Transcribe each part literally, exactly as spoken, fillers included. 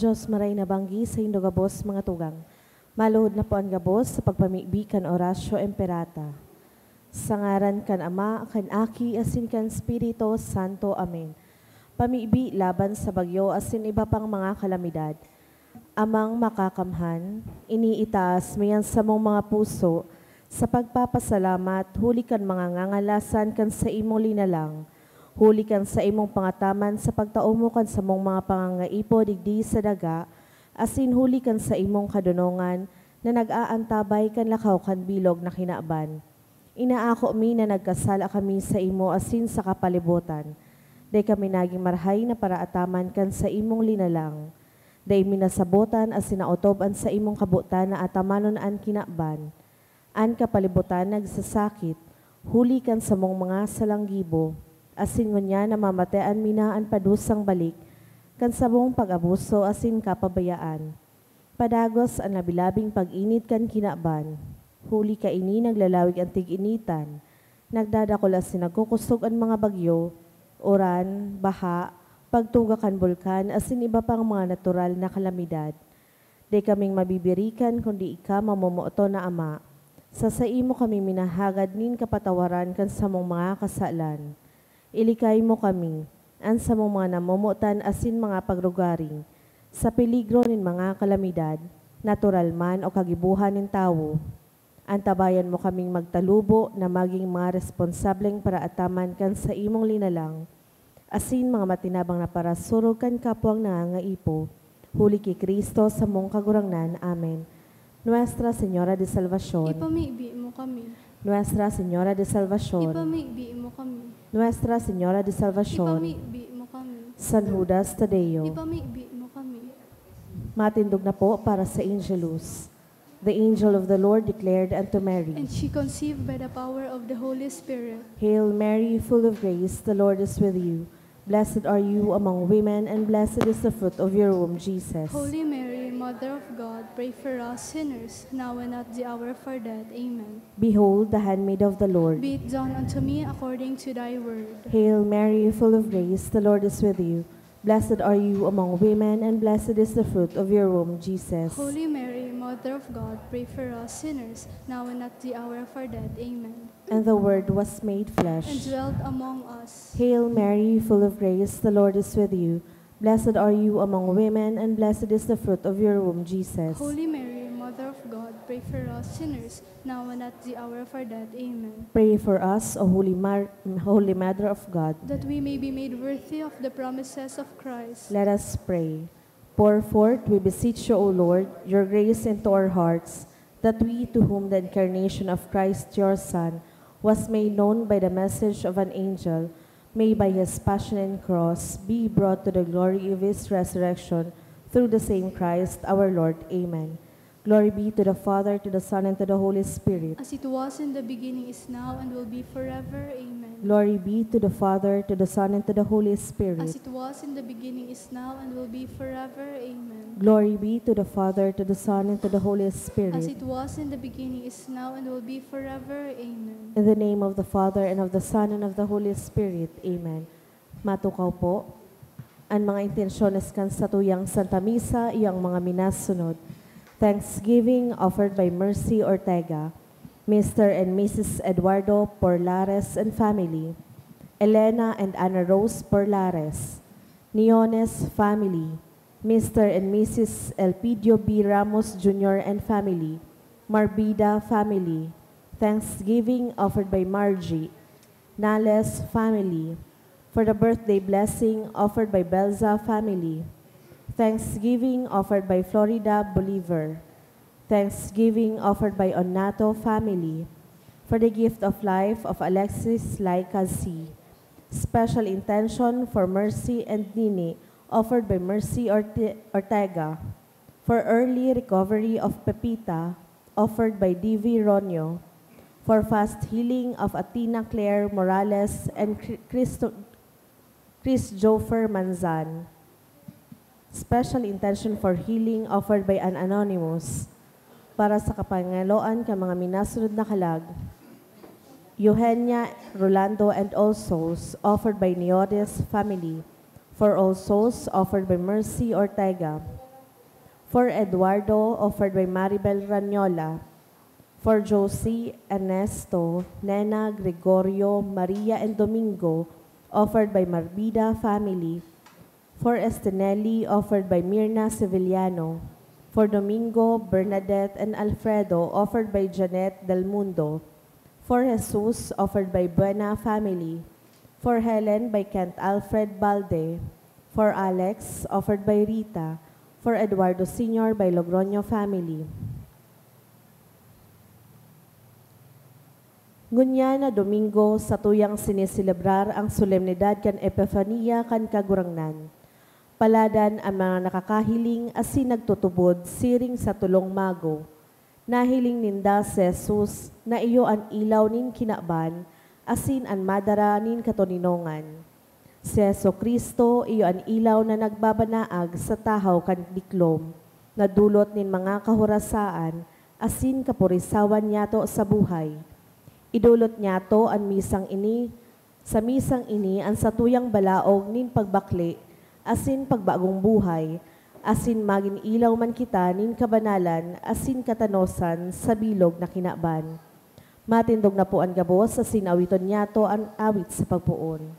Diyos maray na banggi saindo gabos, mga tugang. Maluhod na po an gabos sa pagpamibi kan Oratio Imperata. Sa ngaran kan Ama, kan Aki, asin kan Espiritu Santo. Amen. Pamibi laban sa bagyo asin iba pang mga kalamidad. Amang Makakamhan, iniitaas mi an samong mga puso sa pagpapasalamat huli kan mga ngangalasan kan saimong linalang, huli kan saimong pangataman sa pagtao mo kan samong mga pangangaipo digdi sa daga, asin huli kan saimong kadonongan na nag-aantabay kan lakaw kan bilog na kinaban. Inaako mi na nagkasala kami saimo asin sa kapalibotan. Dai kami nagin marahay na paraataman kan saimong linalang. Dai mi nasabotan asin naotob an saimong kabotan na atamanon an kinaban. An kapalibotan nagsasakit, huli kan samong mga salanggibo, asin ngunyan namamatean mi na an padusang balik kan samong pag-abuso asin kapabayaan. Padagos an labi-labing pag-init kan kinaban, huli kaini naglalawig an tig-initan, nagdadakul asin nagkukosog an mga bagyo, uran, baha, pagtuga kan bulkan asin iba pang mga natural na kalamidad. Dai kaming mabibirikan kundi ika, mamomoton na Ama. Sa saimo kami minahagad nin kapatawaran kan samong mga kasalan. Ilikay mo kami, an samong mga namomotan asin mga pagrugaring, sa peligro nin mga kalamidad, natural man o kagibohan nin tawo. Antabayan mo kaming magtalubo na magin mga responsableng paraataman kan saimong linalang, asin mga matinabang na parasurog kan kapwang nangangaipo, huli ki Cristo samong Kagurangnan. Amen. Nuestra Señora de Salvacion. Ipamibi mo kami. Nuestra Señora de Salvacion. Ipamibi mo kami. Nuestra Señora de Salvacion. Ipamibi mo kami. San Judas Tadeo. Ipamibi mo kami. Matindog na po para sa Angelus. The angel of the Lord declared unto Mary. And she conceived by the power of the Holy Spirit. Hail Mary, full of grace, the Lord is with you. Blessed are you among women, and blessed is the fruit of your womb, Jesus. Holy Mary, Mother of God, pray for us sinners, now and at the hour of our death. Amen. Behold the handmaid of the Lord. Be it done unto me according to thy word. Hail Mary, full of grace, the Lord is with you. Blessed are you among women, and blessed is the fruit of your womb, Jesus. Holy Mary, Mother of God, pray for us sinners, now and at the hour of our death. Amen. And the Word was made flesh. And dwelt among us. Hail Mary, full of grace, the Lord is with you. Blessed are you among women, and blessed is the fruit of your womb, Jesus. Holy Mary, Mother of God, pray for us sinners, now and at the hour of our death. Amen. Pray for us, O Holy Mar-, Holy Mother of God. That we may be made worthy of the promises of Christ. Let us pray. Pour forth, we beseech you, O Lord, your grace into our hearts, that we, to whom the incarnation of Christ, your Son, was made known by the message of an angel, may by his passion and cross be brought to the glory of his resurrection, through the same Christ our Lord. Amen. Glory be to the Father, to the Son, and to the Holy Spirit. As it was in the beginning, is now, and will be forever. Amen. Glory be to the Father, to the Son, and to the Holy Spirit. As it was in the beginning, is now, and will be forever. Amen. Glory be to the Father, to the Son, and to the Holy Spirit. As it was in the beginning, is now, and will be forever. Amen. In the name of the Father, and of the Son, and of the Holy Spirit. Amen. Matukaw po. An mga intensyones kan satuyang Santa Misa, iyang mga minasunod. Thanksgiving offered by Mercy Ortega, Mister and Missus Eduardo Porlares and family, Elena and Ana Rose Porlares, Niones family, Mister and Missus Elpidio B. Ramos Junior and family, Marbida family. Thanksgiving offered by Margie, Nales family, for the birthday blessing offered by Belza family, thanksgiving offered by Florida Bolivar, thanksgiving offered by Onato family, for the gift of life of Alexis Laika Z. Special intention for Mercy and Nini offered by Mercy Orte-, Ortega. For early recovery of Pepita, offered by D V Ronio. For fast healing of Athena Claire Morales and Cri-, Christo-, Chris Joffer Manzan. Special intention for healing offered by an anonymous. Para sa kapangaloan kan mga minasunod na kalag, Eugenia Rolando and all souls, offered by Niodes family. For all souls, offered by Mercy Ortega. For Eduardo, offered by Maribel Ranyola. For Josie, Ernesto, Nena, Gregorio, Maria, and Domingo, offered by Marbida family. For Estinelli, offered by Mirna Sevillano. For Domingo, Bernadette, and Alfredo, offered by Janet Del Mundo. For Jesus, offered by Buena family. For Helen, by Kent Alfred Balde. For Alex, offered by Rita. For Eduardo Senior, by Logroño family. Ngunyan na Domingo, satuyang siniselebrar ang solemnidad kan Epifania kan Kagurangnan. Paladan an mga nakakahiling asin nagtutubod siring sa tolong mago. Nahiling ninda si Jesus na iyo an ilaw nin kinaban asin an madara nin katoninongan. Si Jesu-Cristo iyo an ilaw na nagbabanaag sa tahaw kan diklom, na dulot nin mga kahorasaan asin kapurisawan niyato sa buhay. Idolot niyato an misang ini, sa misang ini an satuyang balaog nin pagbakle asin pagbagong buhay, asin magin ilaw man kita nin kabanalan asin katanosan sa bilog na kinaban. Matindog na po an gabos asin awiton niyato an awit sa pagpoon.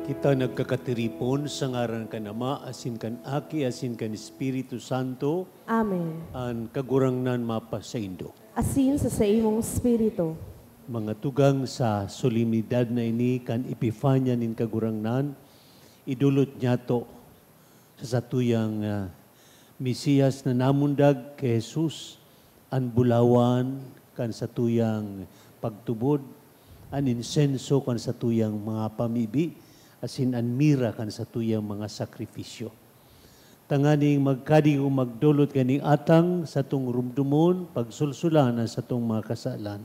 Kita nagkakatiripon sa ngaran kan Ama, asin kan Aki, asin kan Espiritu Santo. Amen. An Kagurangnan mapasaindo. Asin sa saimong espiritu. Mga tugang, sa solemnidad na ini kan Epifania nin Kagurangnan, idolot niyato sa satuyang, ah, Mesiyas na namundag ki Jesus an bulawan kan satuyang pagtubod, an insenso kan satuyang mga pamibi, asin an mira kan satuyang mga sakrifisyo. Tanganing magkadigdi o magdolot kaning atang, satong rumdomon, pagsulsulan an satong mga kasalan.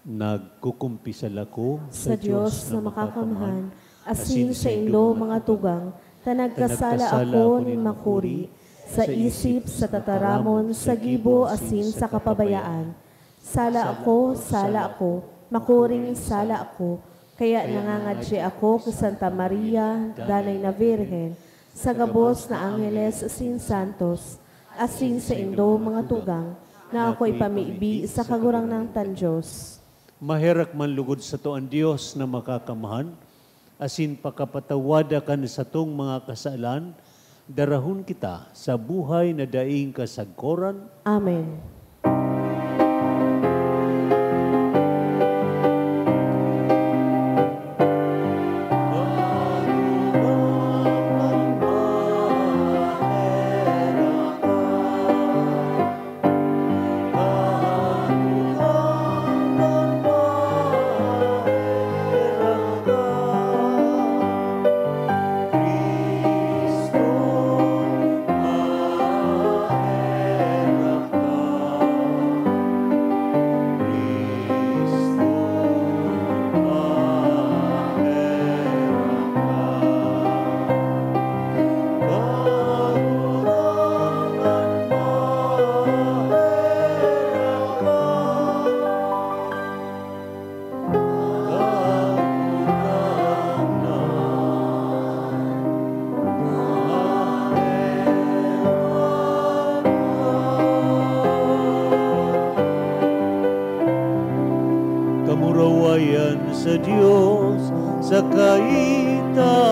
Nagkukumpisal ako sa Dios na Makakamhan, asin saindo, mga tugang, ta nagkasala ako nin makuri, sa isip, sa tataramon, sa gibo, asin sa kapabayaan. Sala ako, sala ako, makuring sala ako, kaya nangangadyi ako ki Santa Maria, Danay na Birhen, sa gabos na angheles asin santos, asin saindo, mga tugang, na ako ipamibi sa Kagurangnan tang Dios. Maherak man lugod sato an Dios na Makakamhan, asin pakapatawada kan satong mga kasalan, Darahon kita sa buhay na daing kasagkoran. Amen. Kamurawayan sa Dios sa kaitaasan.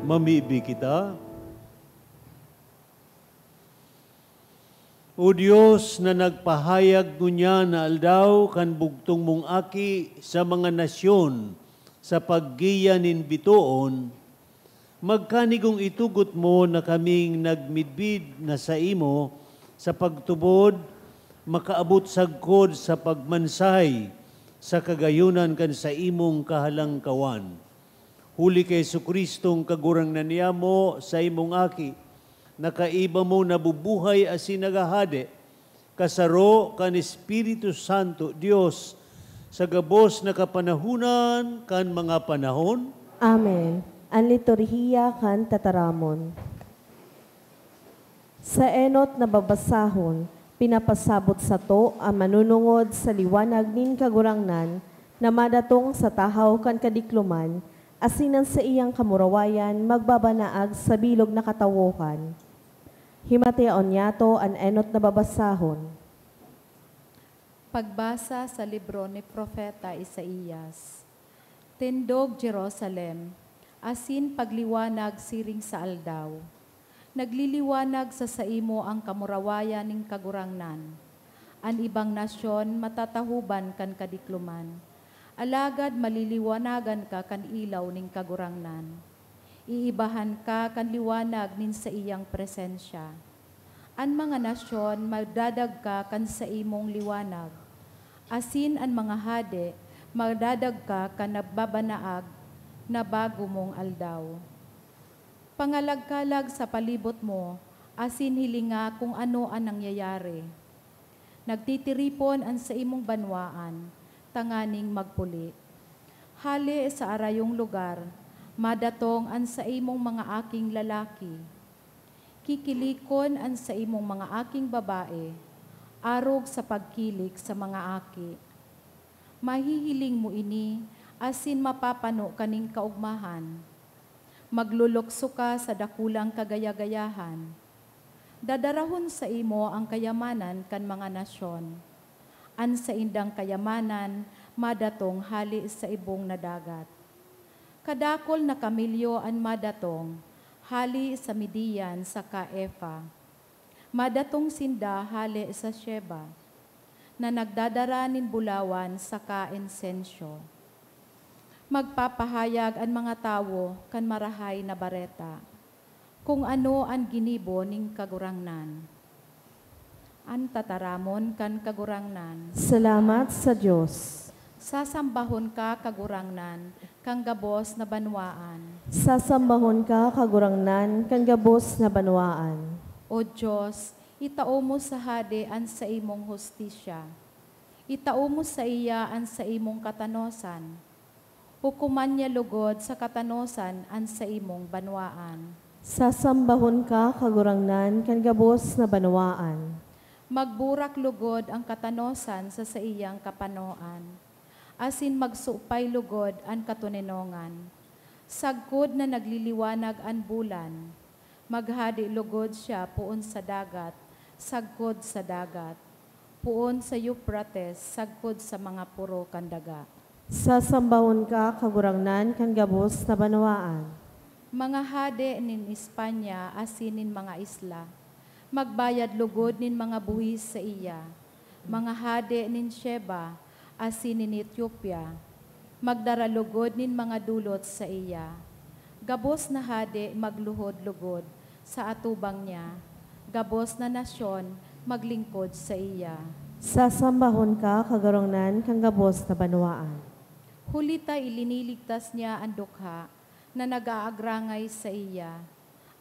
Mamibi kita. O Dios, na nagpahayag ngunyan na aldaw kan bugtong mong Aki sa mga nasyon sa paggiya nin bitoon, magkanigong itugot mo na kaming nagmidbid na saimo sa pagtubod, makaabot sagkod sa pagmansay sa kagayonan kan saimong kahalangkawan. Huli ki Jesu-Cristong Kagurangnan niyamo, saimong Aki, na kaiba mo nabubuhay asin naghahade, kasaro kan Espiritu Santo, Dios, sa gabos na kapanahonan kan mga panahon. Amen. An Liturhiya kan Tataramon. Sa enot na babasahon, pinapasabot sato an manunungod sa liwanag nin Kagurangnan na madatong sa tahaw kan kadikloman, asin an saiyang kamurawayan magbabanaag sa bilog na katawohan. Himateon niyato an enot na babasahon. Pagbasa sa libro ni Propeta Isaias. Tindog, Jerusalem, asin pagliwanag siring sa aldaw. Nagliliwanag sa saimo an kamurawayan nin Kagurangnan. An ibang nasyon matatahoban kan kadikloman, alagad maliliwanagan ka kan ilaw nin Kagurangnan. Iibahan ka kan liwanag nin saiyang presensya. An mga nasyon magdadagka kan saimong liwanag, asin an mga hade magdadagka kan nagbabanaag na bago mong aldaw. Pangalagkalag sa palibot mo asin hilinga kun ano an nangyayari. Nagtitiripon an saimong banwaan tanganing magpuli. Hale sa arayong lugar madatong an saimong mga aking lalaki. Kikilikon an saimong mga aking babae, arog sa pagkilik sa mga aki. Mahihiling mo ini asin mapapano ka nin kaogmahan. Maglulukso ka sa dakulang kagaya-gayahan. Dadarahon saimo an kayamanan kan mga nasyon. An saindang kayamanan madatong hale sa ibong na dagat. Kadakul na kamelyo an madatong hale sa Midian saka Efa. Madatong sinda hale sa Sheba, na nagdadara nin bulawan saka insensyo. Magpapahayag an mga tawo kan Marahay na Bareta, kun ano an ginibo nin Kagurangnan. An tataramon kan Kagurangnan. Salamat sa Dios. Sasambahon ka, Kagurangnan, kan gabos na banwaan. Sasambahon ka, Kagurangnan, kan gabos na banwaan. O Dios, itao mo sa hade an saimong hustisya. Itao mo saiya an saimong katanosan. Hukoman niya logod sa katanosan an saimong banwaan. Sasambahon ka, Kagurangnan, kan gabos na banwaan. Magburak logod an katanosan sa saiyang kapanoan, asin magsupay logod an katoninongan. Sagkod na nagliliwanag an bulan, maghade logod siya poon sa dagat, sagkod sa dagat, poon sa Eufrates, sagkod sa mga poro kan daga. Sasambahon ka, Kagurangnan, kan gabos na banwaan. Mga hade nin Espanya asin nin mga isla, magbayad logod nin mga buhis saiya. Mga hade nin Sheba asin nin Etiopia, magdara logod nin mga dolot saiya. Gabos na hade magluhod logod sa atubang niya, gabos na nasyon maglingkod saiya. Sasambahon ka, Kagurangnan, kan gabos na banwaan. Huli ta iliniligtas niya an dukha na nag-aagrangay saiya,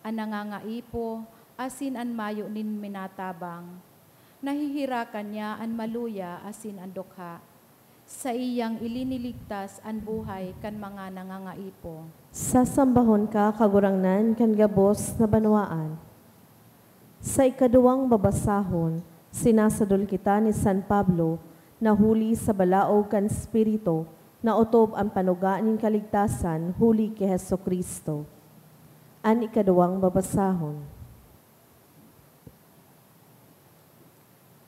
an nangangaipo asin an mayo nin minatabang. Nahihirakan niya an maluya asin an dukha. Saiyang iliniligtas an buhay kan mga nangangaipo. Sasambahon ka, Kagurangnan, kan gabos na banwaan. Sa ikaduwang babasahon, sinasadol kita ni San Pablo na huli sa balaog kan Espiritu, naotob an panuga nin kaligtasan huli ki Jesu-Cristo. An ikaduwang babasahon.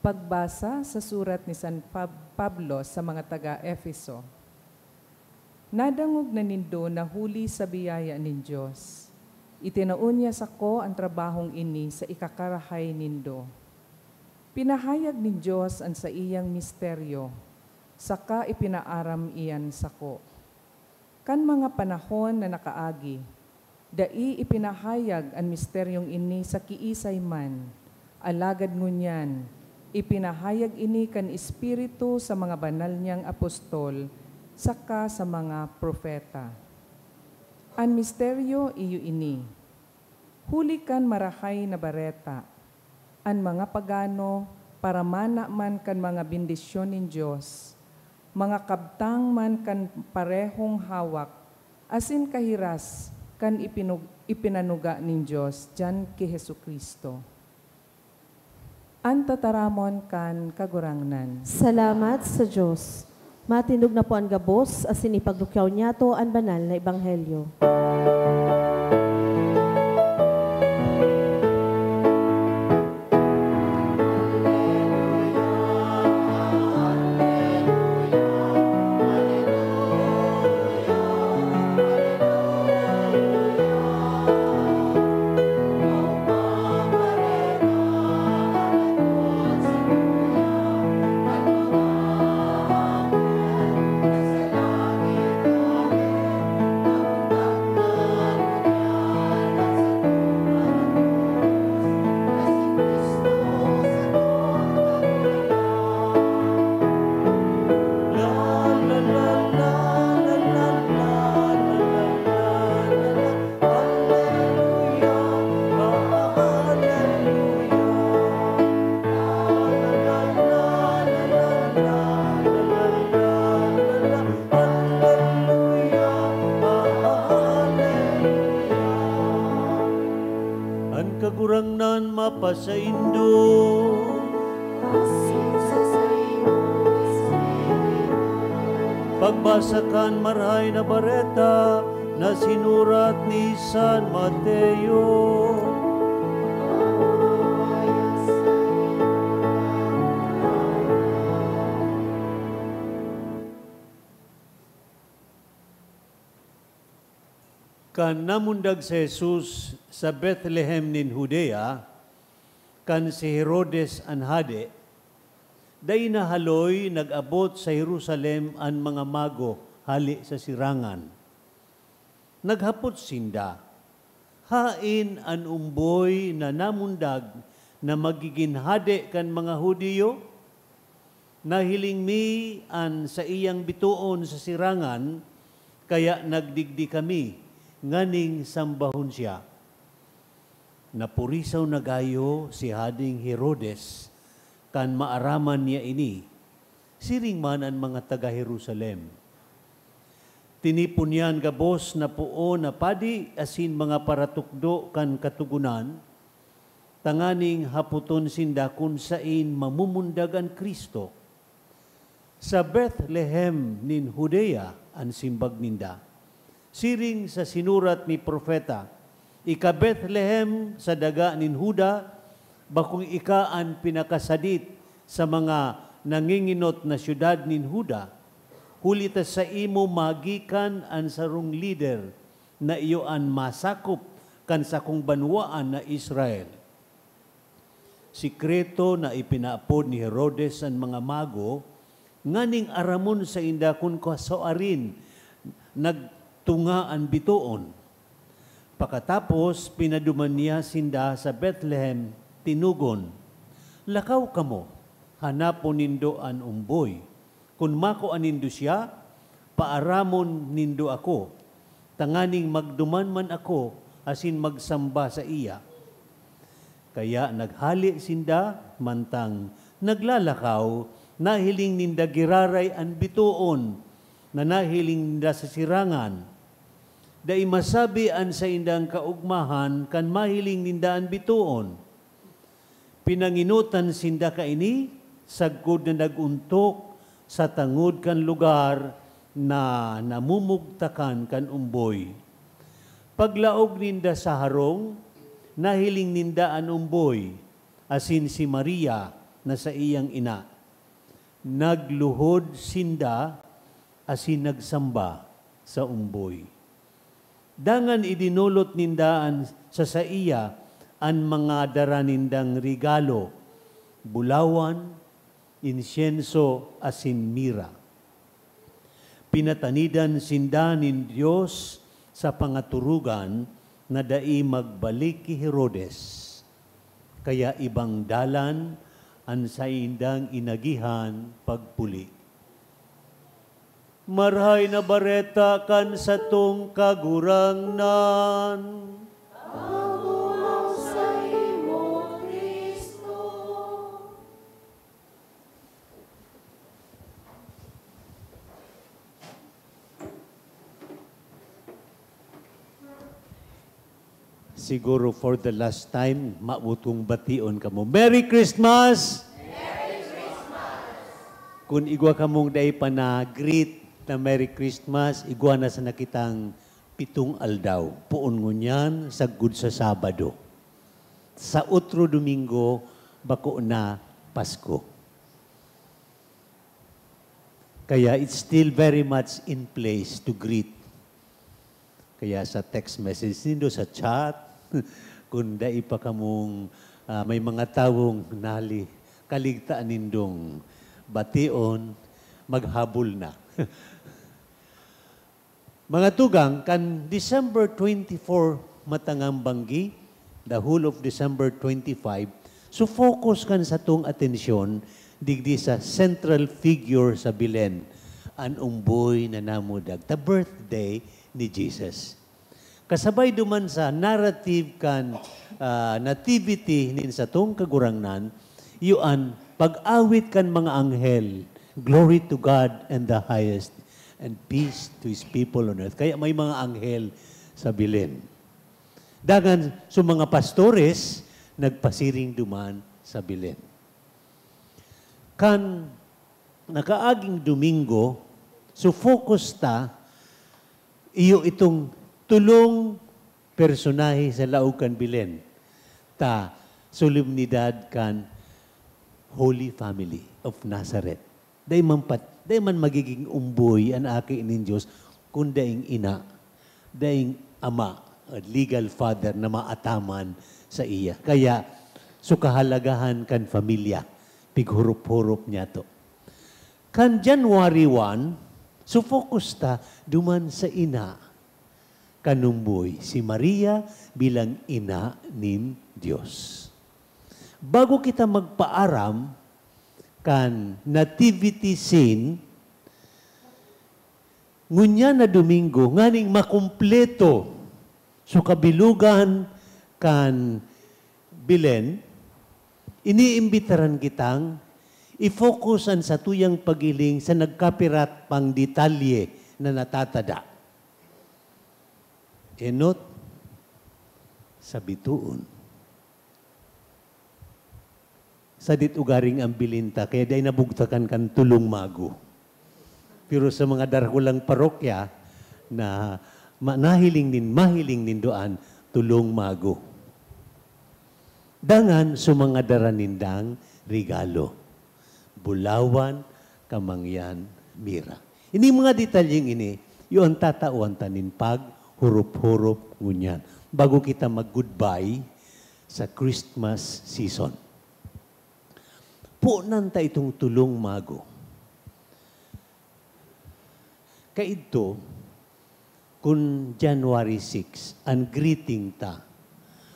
Pagbasa sa surat ni San Pab-, Pablo sa mga taga Efeso. Nadangog na nindo na huli sa biyaya nin Dios, itinao niya sako an trabahong ini sa ikakarahay nindo. Pinahayag nin Dios an saiyang misteryo, saka ipinaaram iyan sako. Kan mga panahon na nakaagi, dai ipinahayag an misteryong ini sa kiisay man, alagad ngunyan, ipinahayag ini kan Espiritu sa mga banal niyang apostol saka sa mga propeta. An misteryo iyo ini. Huli kan Marahay na Bareta, an mga pagano, paramana man kan mga bendisyon nin Dios, mga kabtang man kan parehong hawak asin kahiras kan ipinug-, ipinanuga nin Dios diyan ki Jesu-Cristo. An tataramon kan Kagurangnan. Salamat sa Dios. Matindog na po an gabos asin ipaglukyaw niyato an banal na ebanghelyo. Saindo. Pagbasa kan Marahay na Bareta na sinurat ni San Mateo. Kan namundag si Jesus sa Bethlehem nin Judea, kan si Herodes an hade, dai nahaloy nag-abot sa Jerusalem an mga mago hale sa sirangan. Naghapot sinda, "Haen an omboy na namundag na magigin hade kan mga Judio? Nahiling mi an saiyang bitoon sa sirangan, kaya nagdigdi kami nganing sambahon siya." Napurisaw na gayo si Hading Herodes kan maaraman niya ini, siring man an mga taga Jerusalem. Tinipon niya an gabos na poon na padi asin mga paratukdo kan Katogonan, tanganing hapoton sinda kun saen mamumundag an Cristo. "Sa Bethlehem nin Judea," an simbag ninda. Siring sa sinurat ni propeta, "Ika Bethlehem sa daga nin Juda, bakong ika an pinakasadit sa mga nanginginot na syudad nin Juda, huli ta saimo magikan an sarong lider na iyo an masakop kan sakong banwaan na Israel." Sikreto na ipinaapod ni Herodes an mga mago nganing aramon sainda kun kasuarin nagtunga an bitoon. Pakatapos, pinaduman niya sinda sa Bethlehem, tinugon, "Lakaw kamo, hanapon nindo an omboy. Kun makua nindo siya, paaramon nindo ako, tanganing magduman man ako asin magsamba saiya." Kaya naghale sinda, mantang naglalakaw, nahiling ninda giraray an bitoon na nahiling ninda sa sirangan. Dai masabi an saindang kaogmahan kan mahiling ninda an bitoon. Pinangenotan sinda kaini sagkod na nag-ontok sa tangod kan lugar na namumugtakan kan omboy. Paglaog ninda sa harong, nahiling ninda an omboy asin si Maria na saiyang ina. Nagluhod sinda asin nagsamba sa omboy. Dangan idinolot ninda an, sa saiya an mga dara nindang regalo, bulawan, insyenso asin mira. Pinatanidan sinda nin Dios sa pangaturugan na dai magbalik ki Herodes, kaya ibang dalan an saindang inagihan pagpuli. Marahay na Bareta kan satong Kagurangnan. Pagulaw saimo, Cristo. Siguro for the last time, mawot kong bation kamo. Merry Christmas! Merry Christmas! Kun igwa kamong dai pa na-greet na Merry Christmas, igwa na sana kitang pitong aldaw. Poon ngunyan, sagkod sa Sabado. Sa otro Domingo, bako na Pasko. Kaya it's still very much in place to greet. Kaya sa text message nindo, sa chat, kung dai pa kamong, ah, may mga tawong nali-, kaligtaan nindong bation, maghabol na. Mga tugang, kan December twenty-four matangam banggi, the whole of December twenty-five, so focus kan satong atensyon digdi sa central figure sa Belen, an umboy na namudag, the birthday ni Jesus. Kasabay duman sa narrative kan, ah, nativity nin satong Kagurangnan, iyo an pag-awit kan mga anghel, "Glory to God in the highest, and peace to His people on earth." Kaya may mga anghel sa Belen. Dangan, so mga pastores, nagpasiring duman sa Belen. Kan nakaaging Domingo, so focus ta, iyo itong tolong personahe sa laog kan Belen, ta solemnidad kan Holy Family of Nazareth. Dai man pat-, dai man magiging umboy an Aki nin Dios kun daing ina, daing ama, legal father na maataman sa iya. Kaya, so kahalagahan kan pamilya, pighurop-hurop niyato. Kan January one, so focus ta duman sa ina kan umboy, si Maria bilang ina nin Dios. Bago kita magpaaram kan nativity scene, ngunyan na Domingo, nganing makumpleto so kabilogan kan Belen, iniimbitaran kitang i-focus an satuyang paghiling sa nagkapirat pang detalye na natatada. Enot sa bitoon. Sadit ugaring ambilin ta, kaya dai nabugtakan kan tolong mago. Pero sa mga darakulang parokya na ma-, nahiling nin-, mahiling nindo an tolong mago. Dangan sa mga dara nindang regalo, bulawan, kamangyan, mira. Ini mga detalyeng ini, iyo an tatawan ta nin paghurop-hurop ngunyan, bago kita mag-goodbye sa Christmas season. Punan ta itong tolong mago. Kaidto, kun January six, an greeting ta,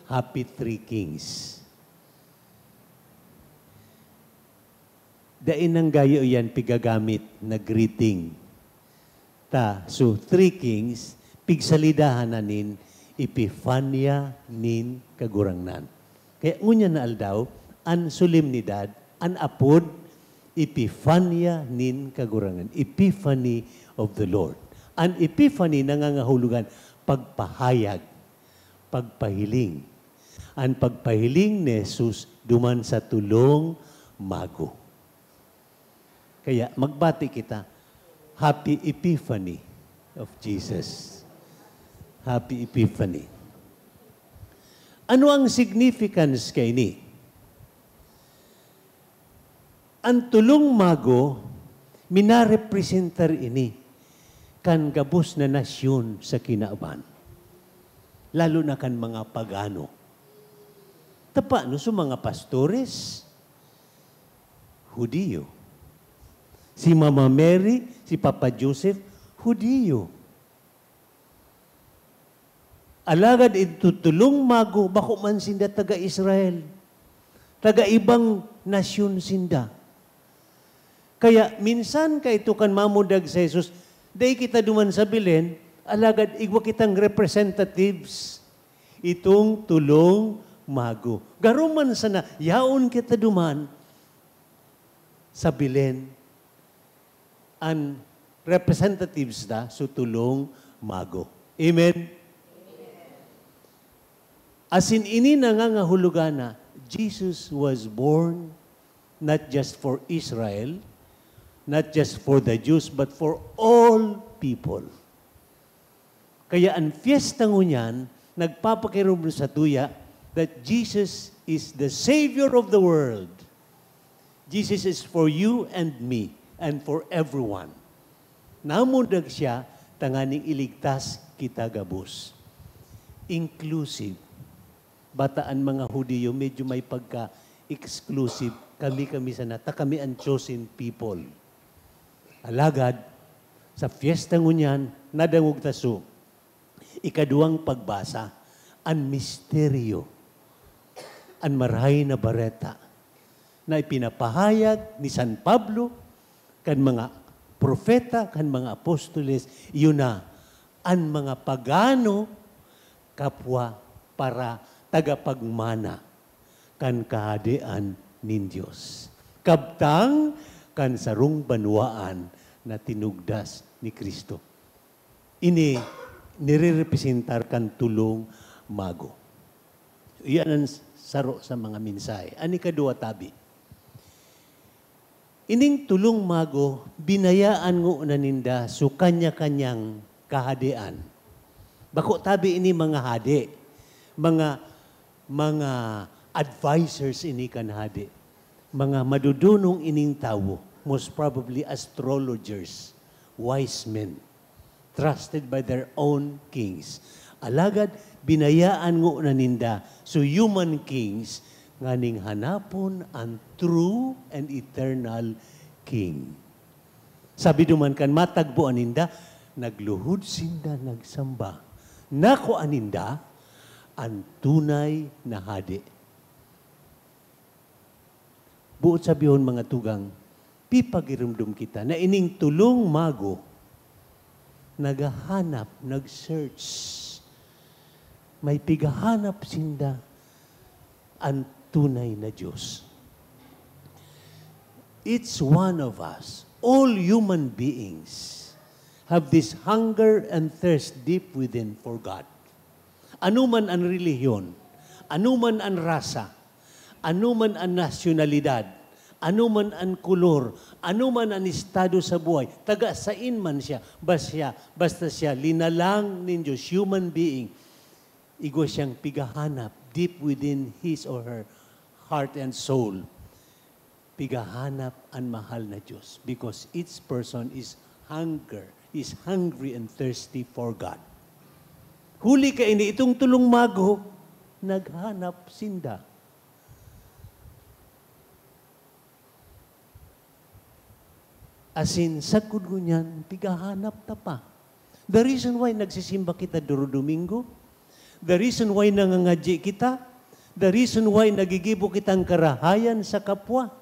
"Happy Three Kings." Dai nang gayo yan pigagamit na greeting. Ta, so, Three Kings, pigsalidahan na nin Epifania nin Kagurangnan. Kaya ngunyan na aldaw, an solemnidad, an apod, Epifania nin Kagurangnan, Epiphany of the Lord. An Epiphany nangangahulugan pagpahayag, pagpahiling. An pagpahiling ni Jesus duman sa tolong mago. Kaya magbati kita, Happy Epiphany of Jesus. Happy Epiphany. Ano ang significance kaini? An tolong mago, minarepresentar ini kan gabos na nasyon sa kinaban, lalo na kan mga pagano. Tapano sa mga pastores? Hudiyo. Si Mama Mary, si Papa Joseph, Hudiyo. Alagad idto tolong mago, bako man sinda taga Israel. Taga ibang nasyon sinda. Kaya minsan kaito kan mamundag si Jesus, dai kita duman sa Belen, alagad igwa kitang representatives. Itong tolong mago. Garo man sana, yaon kita duman sa Belen, an representatives ta sa tolong mago. Amen? Asin ini nangangahulugan na Jesus was born not just for Israel, not just for the Jews, but for all people. Kaya an fiesta ngunyan nagpapakirumdom satuya that Jesus is the Savior of the world. Jesus is for you and me and for everyone. Namundag siya tanganing iligtas kita gabos. Inclusive. Bata an mga Hudiyo, medyo may pagka-exclusive. Kami, kami sana, ta kami an chosen people. Alagad, sa fiesta ngunyan, nadangog ta so ikaduwang pagbasa, an misteryo, an Marahay na Bareta na ipinapahayag ni San Pablo kan mga propeta, kan mga apostoles, iyo na, an mga pagano kapwa para tagapagmana kan Kahadean nin Dios, kabtang kan sarong banwaan na tinugdas ni Cristo. Ini nirerepresentar kan tolong mago. Iyan an s-, saro sa mga mensahe. An ikaduwa tabi, ining tolong mago, binayaan ngona ninda so kanya-kanyang kahadean. Bako tabi ini mga hade, mga, mga advisors ini kan hade, mga madodonong ining tawo, most probably astrologers, wise men, trusted by their own kings. Alagad binayaan ngona ninda so human kings nganing hanapon an true and eternal King. Sabi duman kan matagboan ninda, nagluhod sinda nagsamba. Nakua ninda an tunay na hade. Buot sabihon, mga tugang, pipagiromdom kita na ining tolong mago naghahanap, nag-search. May pigahanap sinda an tunay na Diyos. Each one of us, all human beings, have this hunger and thirst deep within for God. Ano man an relihiyon, ano man an rasa, ano man an nasyonalidad, ano man an kolor, ano man an estado sa buhay, taga sain man siya, bas-, siya, basta siya linalang nin Diyos, human being, igwa siyang pigahanap deep within his or her heart and soul. Pigahanap an mahal na Diyos because each person is hunger, is hungry and thirsty for God. Huli kaini, itong tolong mago, naghanap sinda. Asin sagkod ngunyan, pigahanap ta pa. The reason why nagsisimba kita duro Domingo, the reason why nangangadyi kita, the reason why nagigibo kitang karahayan sa kapwa,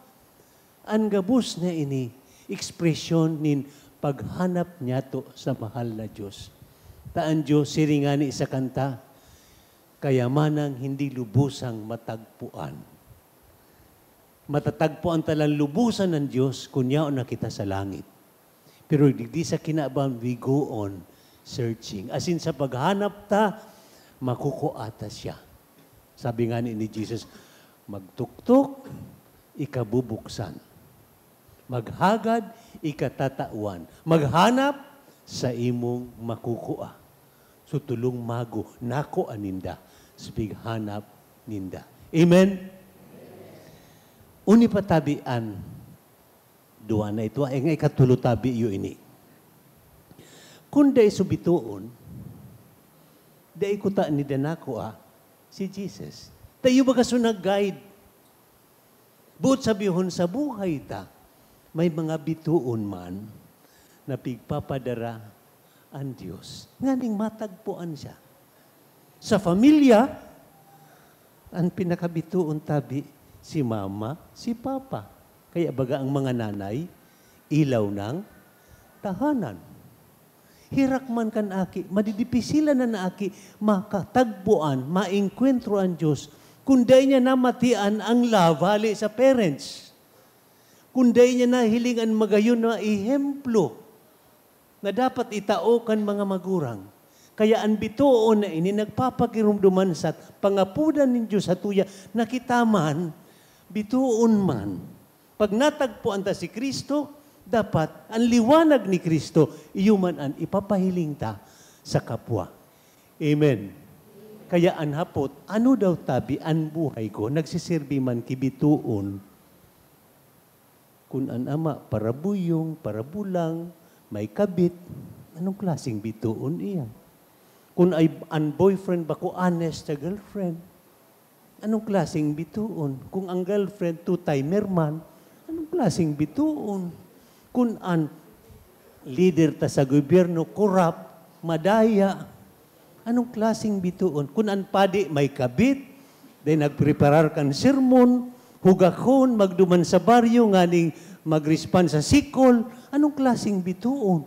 an gabos na ini, ekspresyon nin paghanap niyato sa mahal na Diyos. Ta an Diyos, siring ngani sa kanta, "Kayamanang hindi lubusang matagpuan." Matatagpuan ta lang lubusan an Diyos kun yaon na kita sa langit. Pero digdi sa kinaban, we go on searching. Asin sa paghanap ta, makukua ta siya. Sabi ngani ni Jesus, "Magtuktok, ika bubuksan. Maghagad, ika tatawan. Maghanap, saimong makukua." So, tolong mago, nakua ninda sa pighanap ninda. Amen? Uni pa tabi an duwa na ito, ay nga ikatulo tabi iyo ini. Kun dai so bitoon, dai kuta ninda nakua si Jesus. Ta iyo baga so nag-guide. Buot sabihon, sa buhay ta, may mga bitoon man na pigpapadara an Dios nganing matagpuan siya. Sa pamilya, an pinakabitoon tabi si mama, si papa. Kaya baga ang mga nanay, ilaw ng tahanan. Herak man kan aki, madidipisilan na na aki makatagboan, maengkwentro an Dios, kun dai niya namatian ang love hale sa parents, kun dai niya nahiling an magayon na ehemplo na dapat itao kan mga magurang. Kaya an bitoon na ini nagpapagiromdoman sa pangapodan nin Dios satuya na kita man, bitoon man. Pag natagpoan ta si Cristo, dapat an liwanag ni Cristo, iyo man an ipapahiling ta sa kapwa. Amen. Kaya an hapot, ano daw tabi an buhay ko? Nagsisirbi man ki bitoon? Kun an ama, parabuyong, parabulang, may kabit, anong klaseng bitoon iyan? Kun ay, an boyfriend bako honest sa girlfriend, anong klaseng bitoon? Kung ang girlfriend two-timer man, anong klaseng bitoon? Kun an leader ta sa gobyerno, korap, madaya, anong klaseng bitoon? Kun an padi may kabit, then nagpreparar kan sermon, hugakon, magduman sa baryo, nganing mag-respond sa sikol, anong klaseng bitoon?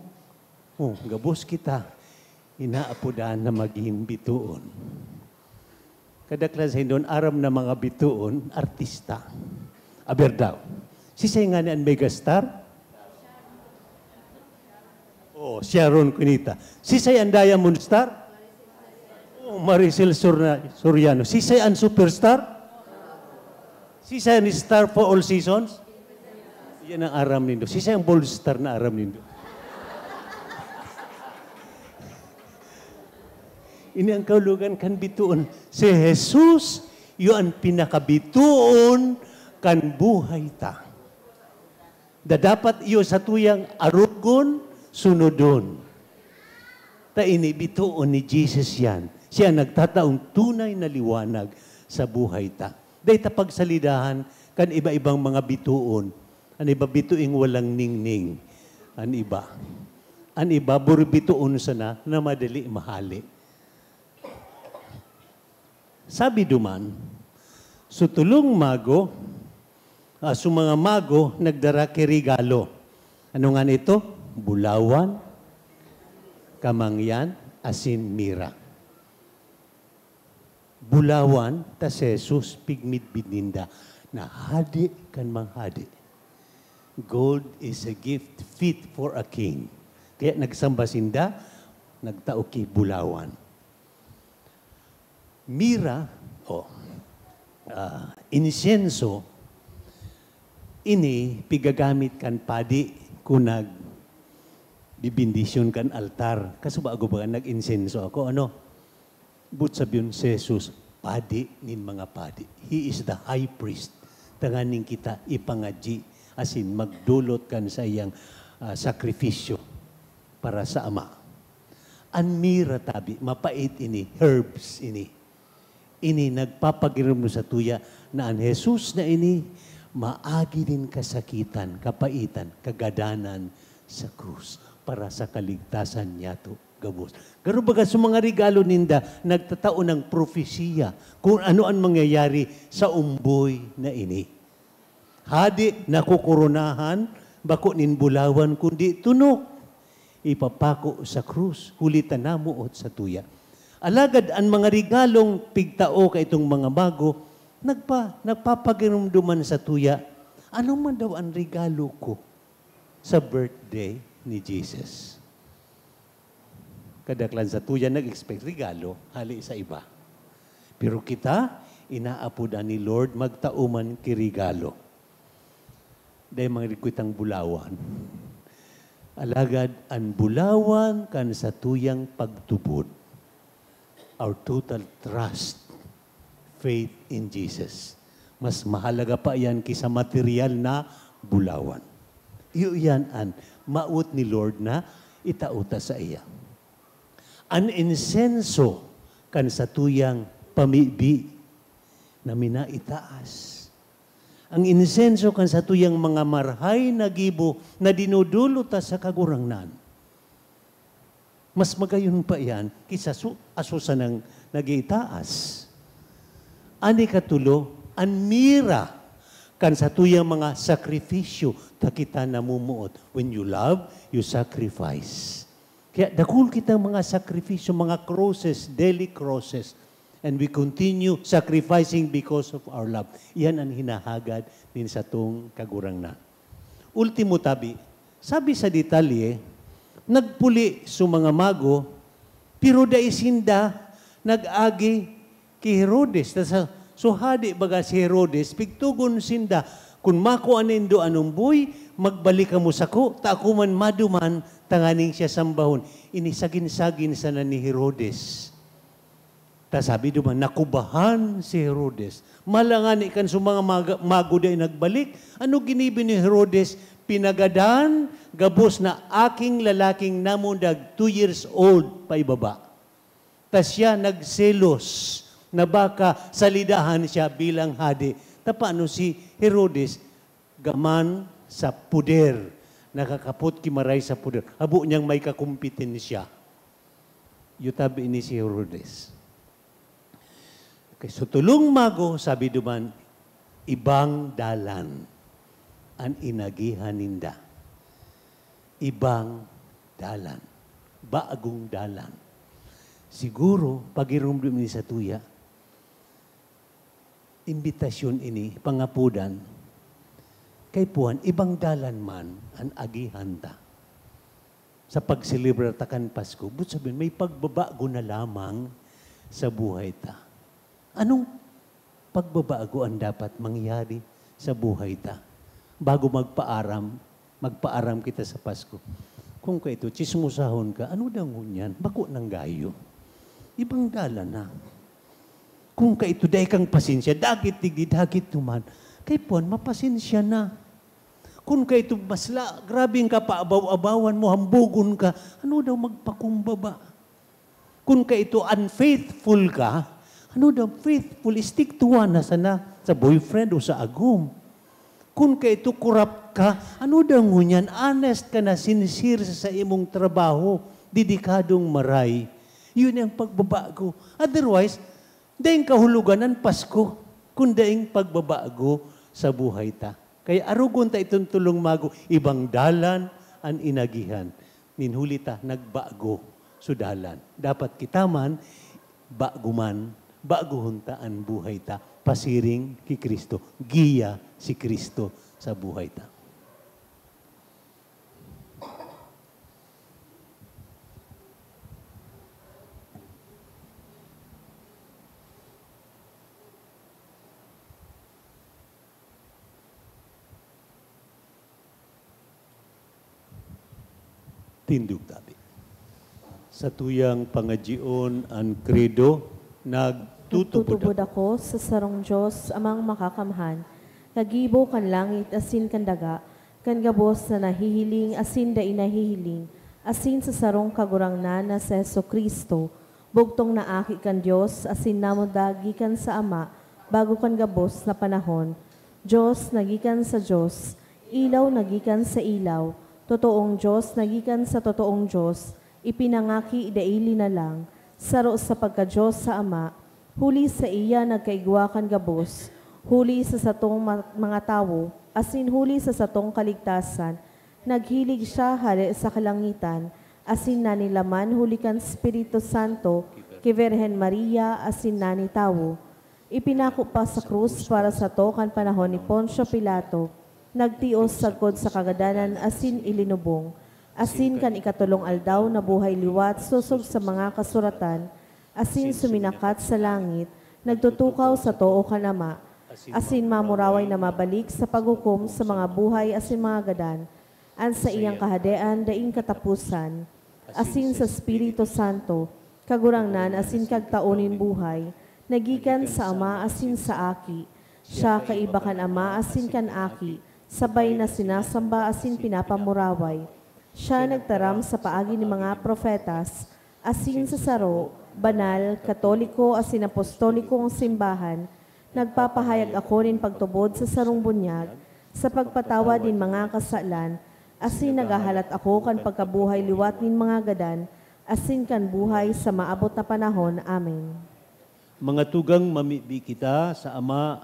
Oh, gabos kita. Inaapodan na magin bitoon. Kadaklan sa Hindon, aram na mga bitoon, artista. Aber daw. Sisay ngani an megastar? Oh, Sharon Cuneta. Sisay an Diamond Star? Oh, Maricel Sorna-, Soriano. Sisay an superstar? Siisay an star for all seasons? Yan ang aram nindo. Siisay ang bold star na aram nindo? Ini ang kahulogan kan bitoon. Si Jesus, iyo an pinakabitoon kan buhay ta. Da dapat iyo satuyang arogon, sunodon. Ta ini bitoon ni Jesus yan. Siya nagtataong tunay na liwanag sa buhay ta. Dai ta pagsalidahan kan iba-ibang mga bitoon. An iba bitoing walang ningning. An iba. An iba, buri bitoon sana na madali mahali. Sabi duman, "So tolong mago, ah, so mga mago nagdara ki regalo." Ano nga nito? Bulawan, kamangyan, asin mira. Bulawan, ta si Jesus, pigmidbid ninda na hadi kan mga hadi. Gold is a gift fit for a king. Kaya nagsamba sinda, nagtao ki bulawan. Mira, o, ah, insenso, ini pigagamit kan padi kun nagbibendisyon kan altar. Kasubago baga nag-insenso ako, ano? Boot sabihon, si Jesus, padi nin mga padi. He is the high priest. Tanganing kita ipangadyi, asin magdolot kan saiyang, ah, sakrifisyo para sa Ama. An mira tabi, mapait ini, herbs ini. Ini nagpapagiromdom satuya na an Jesus na ini maagi nin kasakitan, kapaitan, kagadanan sa krus para sa kaligtasan niyato gabos. Garo baga sa mga regalo ninda, nagtatao ng propesiya kung ano an mangyayari sa umboy na ini. Hadi na kokoronahan, bako nin bulawan, kundi tunok. Ipapako sa krus, huli ta namoot satuya. Alagad an mga regalong pigtao kaitong mga mago, nagpa-, nagpapagiromdoman satuya, "Ano man daw an regalo ko sa birthday ni Jesus?" Kadaklan satuya nag-expect regalo hali sa iba. Pero kita, inaapodan ni Lord, magtao man ki regalo. Dai man gid kitang bulawan. Alagad an bulawan kan satuyang pagtubod, our total trust, faith in Jesus. Mas mahalaga pa iyan ki sa material na bulawan. Iyo iyan an mawot ni Lord na itao ta saiya. An insenso kan satuyang pamibi na minaitaas. Ang insenso kan satuyang mga marhay na gibo na dinodolot ta sa Kagurangnan. Mas magayon pa iyan ki sa su-, aso sanang nag-iitaas. An ikatulo, an mira kan satuyang mga sakrifisyo ta kita namumuot. When you love, you sacrifice. Kaya dakul kitang mga sakrifisyo, mga crosses, daily crosses. And we continue sacrificing because of our love. Iyan an hinahagad nin satong Kagurangnan. Ultimo tabi, sabi sa detalye, nagpuli so mga mago, pero dai sinda nag-agi ki Herodes. Ta sa, so hadi baga si Herodes, pigtugon sinda, "Kun makua nindo an umboy, magbalik kamo sako, ta ako man maduman tanganing siya sambahon." Ini sagin-sagin sana ni Herodes. Ta sabi duman, nakubahan si Herodes. Malangani kan so mga maga-, mago dai nagbalik, ano ginibo ni Herodes? Pinagadan, gabos na aking lalaking namundag, two years old, paibaba. Ta siya nagselos na baka salidahan siya bilang hadi. Ta paano si Herodes gaman sa poder, nakakapot ki maray sa poder? Habo niyang may kakompetensya. Iyo tabi ini si Herodes. Okay, so tolong mago, sabi duman, ibang dalan an inagihan ninda. Ibang dalan. Bagong dalan. Siguro, pagiromdom ini satuya, imbitasyon ini, pangapodan, kaipuhan, ibang dalan man an agihan ta. Sa pagselebrar ta kan Pasko, boot sabihon, may pagbabago na lamang sa buhay ta. Anong Pagbabago an dapat mangyari sa buhay ta. Bago magpaaram, magpaaram kita sa Pasko. Kung kaito, tsismosahon ka, "Ano daw ngunyan? Bako nang gayo. Ibang dalan na." Kung kaito, dai kang pasensya, dagit digdi, dagit duman. Kay puan, mapasensya na. Kun kaito, mas la-, grabe ang kapaabaw-abawan mo, hambugon ka, ano daw magpakumbaba? Kun kaito, unfaithful ka, ano daw, faithful, stick to one na sana, sa boyfriend o sa agom. Kun kaito, corrupt ka, ano daw ngunyan, honest ka na, sincere sa, sa imong trabaho, dedikadong maray. Yun ang pagbabago. Otherwise, daing kahulogan an Pasko, kun daing pagbabago sa buhay ta. Kaya arogon ta itong tulong mago, ibang dalan an inagihan. Nin huli ta, nagbago so dalan. Dapat kita man, bago man, baguhon ta an buhay ta. Pasiring ki Cristo. Giya si Cristo sa buhay ta. Tindog tabi. Sa tuyang pangadyion an Credo, nagtutubod Nagtutubod ako. ako sa sarong Dios, Amang Makakamhan, kagibo kan langit asin kan daga, kan gabos na nahihiling asin dai nahihiling, asin sa sarong Kagurangnan na si Jesu-Cristo, bugtong na Aki kan Dios asin namundag gikan sa Ama bago kan gabos na panahon. Dios na gikan sa Dios, ilaw na gikan sa ilaw, totoong Dios na gikan sa totoong Dios, ipinangaki dai linalang, saro sa pagka-Dios sa Ama, huli saiya nagkaigwa kan gabos, huli sa satong ma-, mga tawo, asin huli sa satong kaligtasan, naghilig siya hale sa kalangitan, asin nanilaman huli kan Espiritu Santo ki Virgen Maria asin nani tawo. Ipinako pa sa krus para sato kan panahon ni Poncio Pilato, nagtios sagkod sa kagadanan asin ilinubong, asin kan ikatolong aldaw nabuhay liwat sosog sa mga kasuratan, asin suminakat sa langit, nagtutukaw sa too kan Ama, asin mamuraway na mabalik sa paghukom sa mga buhay asin mga gadan. An saiyang kahadean daing kataposan, asin sa Espiritu Santo, Kagurangnan asin Kagtao nin buhay, na gikan sa Ama asin sa Aki. Siya kaiba kan Ama asin kan Aki, sabay na sinasamba asin pinapamuraway. Siya nagtaram sa paagi nin mga propetas, asin sa saro, banal, katoliko asin apostolikong simbahan, nagpapahayag ako nin pagtubod sa sarong bunyag, sa pagpatawad nin mga kasalan, asin naghahalat ako kan pagkabuhay liwat nin mga gadan, asin kan buhay sa maabot na panahon. Amen. Mga tugang, mamibi kita sa Ama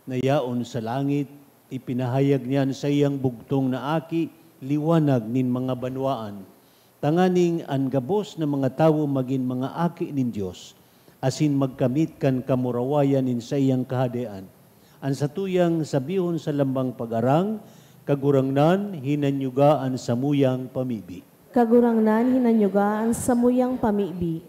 na yaon sa langit, ipinahayag niya an saiyang bugtong na Aki, liwanag nin mga banwaan, tanganing an gabos na mga tawo magin mga aki nin Dios, asin magkamit kan kamurawayan nin saiyang Kahadean. An satuyang sabihon sa lambang pag-arang, Kagurangnan, hinanyuga an samuyang pamibi. Kagurangnan, hinanyuga an samuyang pamibi.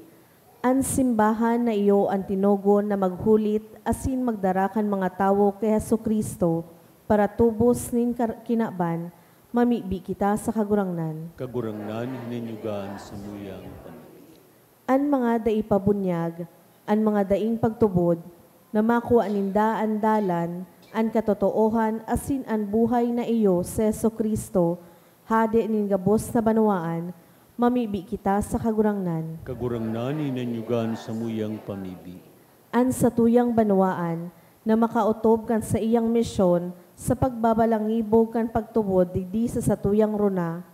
An simbahan na iyo an tinugon na maghulit asin magdara kan mga tawo ki Jesu-Cristo para tubos nin kar-, kinaban, mamibi kita sa Kagurangnan. Kagurangnan, hinanyuga an samuyang pamibi. An mga dai pa bunyag, an mga daing pagtubod, na makua ninda an dalan, an katotoohan asin an buhay na iyo si Jesu-Cristo, Hade nin gabos na banwaan, mamibi kita sa Kagurangnan. Kagurangnan, hinanyuga an samuyang pamibi. An satuyang banwaan na makaotob kan saiyang misyon sa pagbabalangibog kan pagtubod digdi sa satuyang rona,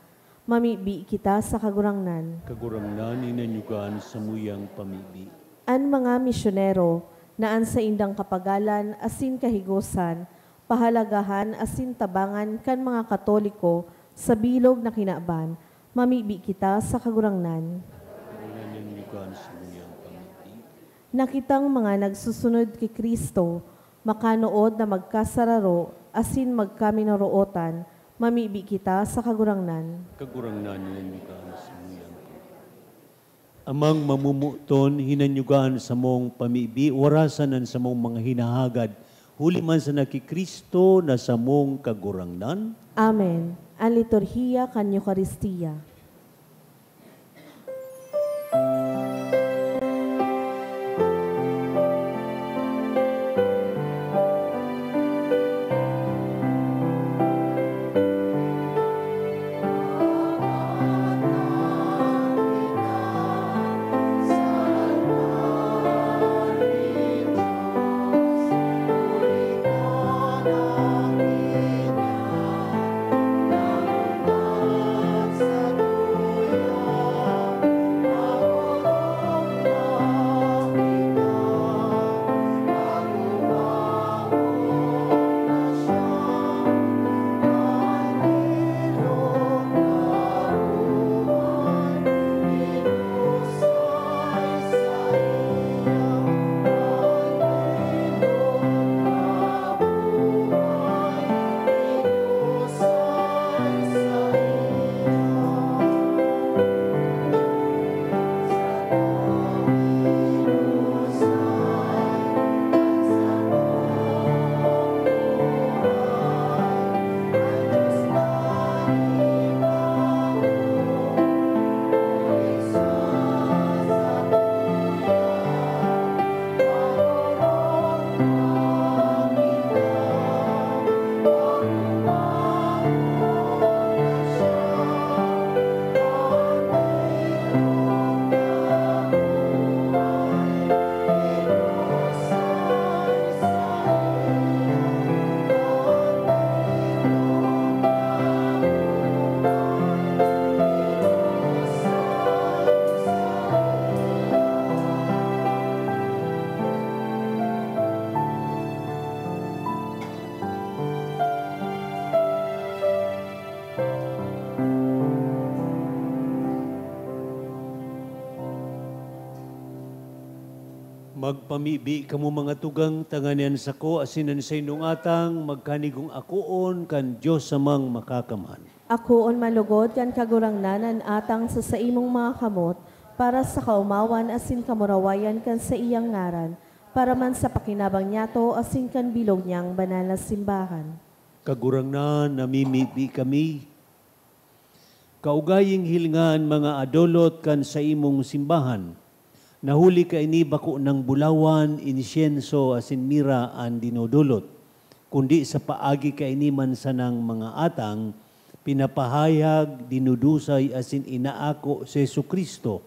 mamibi kita sa Kagurangnan. Kagurangnan, hinanyuga an samuyang pamibi. An mga misyonero na an saindang kapagalan asin kahigosan pahalagahan asin tabangan kan mga Katoliko sa bilog na kinaban, mamibi kita sa Kagurangnan. Kagurangnan, hinanyuga an samuyang pamibi. Na kitang mga nagsusunod ki Cristo, makanood na magkasararo asin magkaminorootan, mamibi kita sa Kagurangnan. Kagurangnan, hinanyuga an samuyang pamibi. Amang mamomoton, hinanyuga an samong pamibi, warasan an samong mga hinahagad, huli man sana ki Cristo na samong Kagurangnan. Amen. An liturhiya kan Eukaristia. Magpamibi kamo, mga tugang, tanganing an sako asin an saindong atang magkanigong akoon kan Dios Amang Makakamhan. Akoon malugod kan Kagurangnan an atang sa saimong mga kamot, para sa kaomawan asin kamurawayan kan saiyang ngaran, para man sa pakinabang niyato asin kan bilog niyang banal na simbahan. Kagurangnan, namimibi kami. Kaugaying hilinga an mga adolot kan saimong simbahan, na huli kaini bako nang bulawan, insyenso asin mira an dinodolot, kundi sa paagi kaini man sanang mga atang, pinapahayag, dinudusay asin inaako si Jesu-Cristo,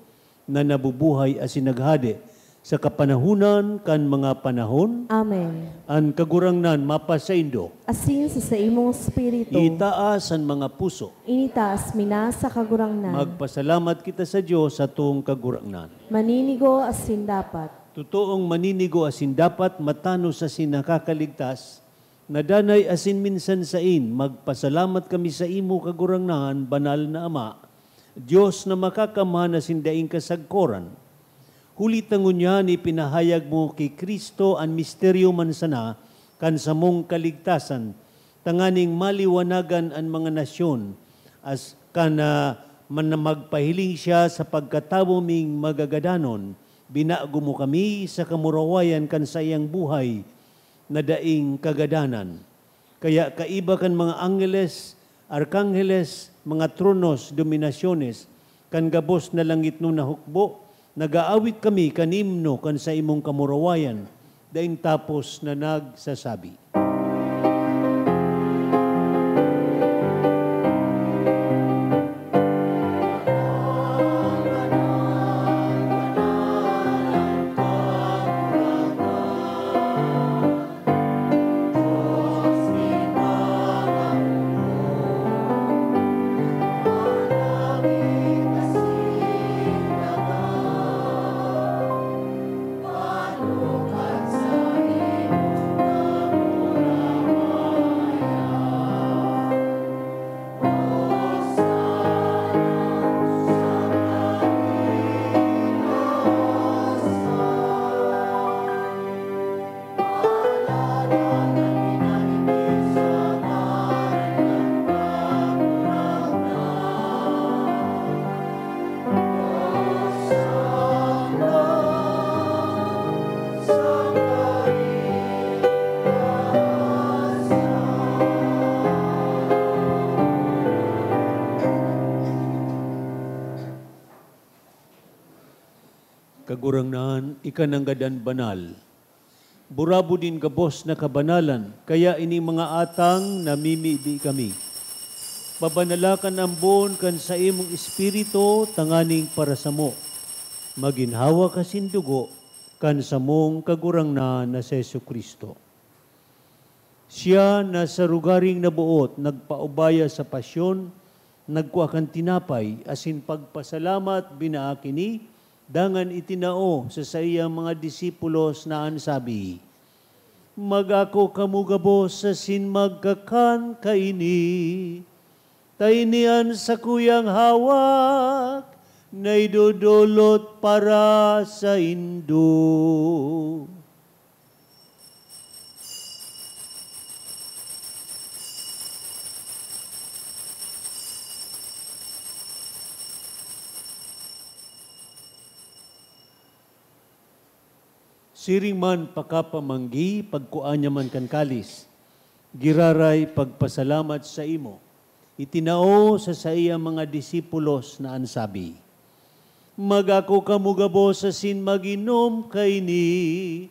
na nabubuhay asin naghade sa kapanahonan kan mga panahon. Amen. An Kagurangnan mapasaindo. Asin sa saimong espiritu. Itaas an mga puso. Initaas mi na sa Kagurangnan. Magpasalamat kita sa Dios, satong Kagurangnan. Maninigo asin dapat. Totoong maninigo asin dapat, matanos asin nakakaligtas, na danay asin minsan sain, magpasalamat kami saimo, Kagurangnan, Banal na Ama, Dios na makakamhan asin daing kasagkoran. Huli ta ngunyan ipinahayag mo ki Cristo an misteryo man sana kan samong kaligtasan, tanganing maliwanagan an mga nasyon, as kan, ah, man-, magpahiling siya sa pagkatawo ming magagadanon, binago mo kami sa kamurawayan kan saiyang buhay na daing kagadanan. Kaya kaiba kan mga angheles, arkangheles, mga tronos, dominasyones, kan gabos na langitnon na hukbo, nag-aawit kami kan imno kan saimong kamurawayan, daing tapos na nagsasabi. Kagurangnan, ika nanggad an banal. Burabod nin gabos na kabanalan, kaya ining mga atang namimibi kami. Pabanala kan ambon kan saimong Espiritu tanganing parasamo, maginhawa ka sin dugo kan samong Kagurangnan na si Jesu-Cristo. Siya na sa rogaring naboot nagpaubaya sa pasyon, nagkua kan tinapay, asin pagpasalamat, binaak ini, dangan itinao sa saiyang mga disipulos na an sabi, "Mag-ako kamo gabos asin magkakan kaini, ta ini an sakuyang hawak na idodolot para saindo." Siring man pakapamanggi, pagkua niya man kan kalis, giraray pagpasalamat saimo, itinao sa saiyang mga disipulos na an sabi, "Mag-ako kamo gabos asin mag-inom kaini,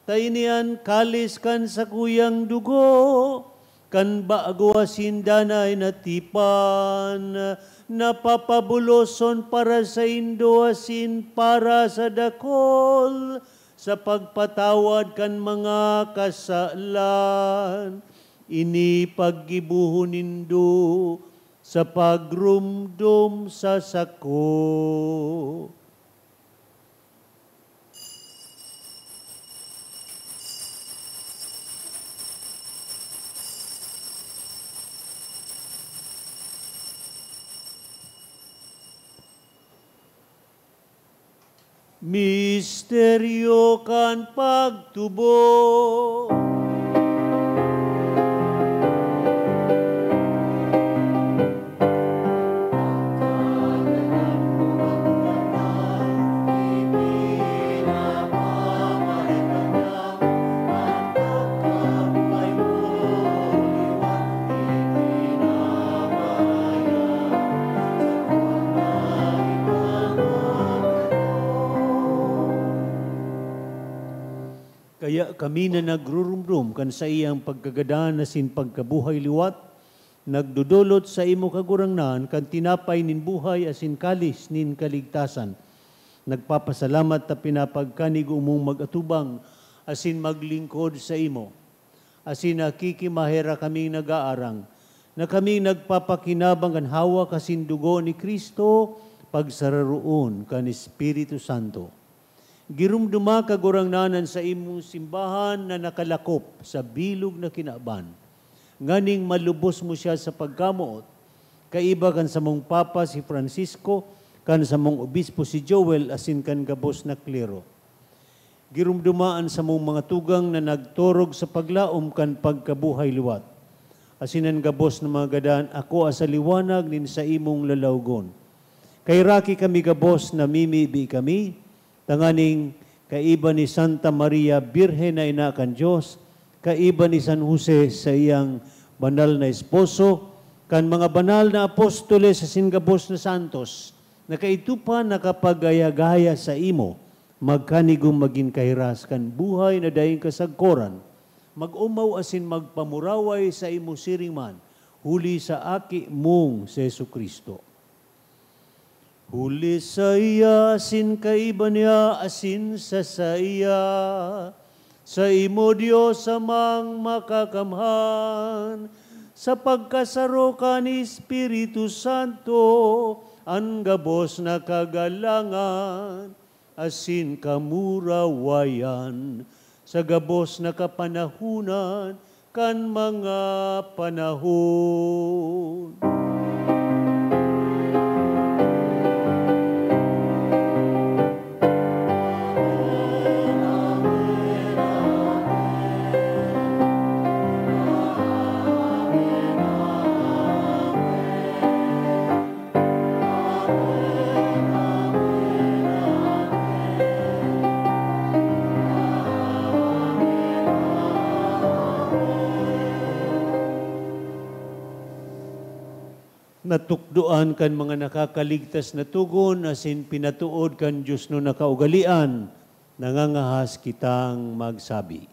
ta ini an kalis kan sakuyang dugo, kan bago asin danay na tipan, na papabuloson para saindo asin para sa dakol, sa pagpatawad kan mga kasalan. Ini paggibohon nindo sa pagromdom sa sako." Misteryo kan pagtubod. Kaya kami na nagruromdom kan saiyang pagkagadan asin pagkabuhay liwat, nagdodolot saimo, Kagurangnan, kan tinapay nin buhay asin kalis nin kaligtasan. Nagpapasalamat ta pinapagkanigo mong mag-atubang asin maglingkod saimo, asin nakikimaherak kaming nag-aarang na kami nagpapakinabang kan hawak asin dugo ni Cristo, pagsararoon kan Espiritu Santo. Giromdoma, Kagurangnan, an saimong simbahan na nakalakop sa bilog na kinaban, nganing malubos mo siya sa pagkamoot, kaiba kan samong Papa si Francisco, kan samong Obispo si Joel, asin kan gabos na klero. Giromdoma an samong mga tugang na nagtorog sa paglaom kan pagkabuhay liwat, asin an gabos na mga gadan akua sa liwanag nin saimong lalawgon. Kaheraki kami gabos, namimibi kami, tanganing kaiba ni Santa Maria Birhen na ina kan Dios, kaiba ni San Jose saiyang banal na esposo, kan mga banal na apostoles asin gabos na santos, na kaidto pa nakapagaya-gaya saimo, magkanigong magin kahiras kan buhay na daing kasagkoran, mag-omaw asin magpamuraway saimo siring man, huli sa Aki mong si Jesu-Cristo. Huli saiya, asin kaiba niya, asin sa saiya, saimo, Dios Amang Makakamhan, sa pagkasaro kan Espiritu Santo, an gabos na kagalangan asin kamurawayan sa gabos na kapanahonan kan mga panahon. Natukdoan kan mga nakakaligtas na togon asin pinatood kan diosnon na kaugalean, nangangahas kitang magsabi.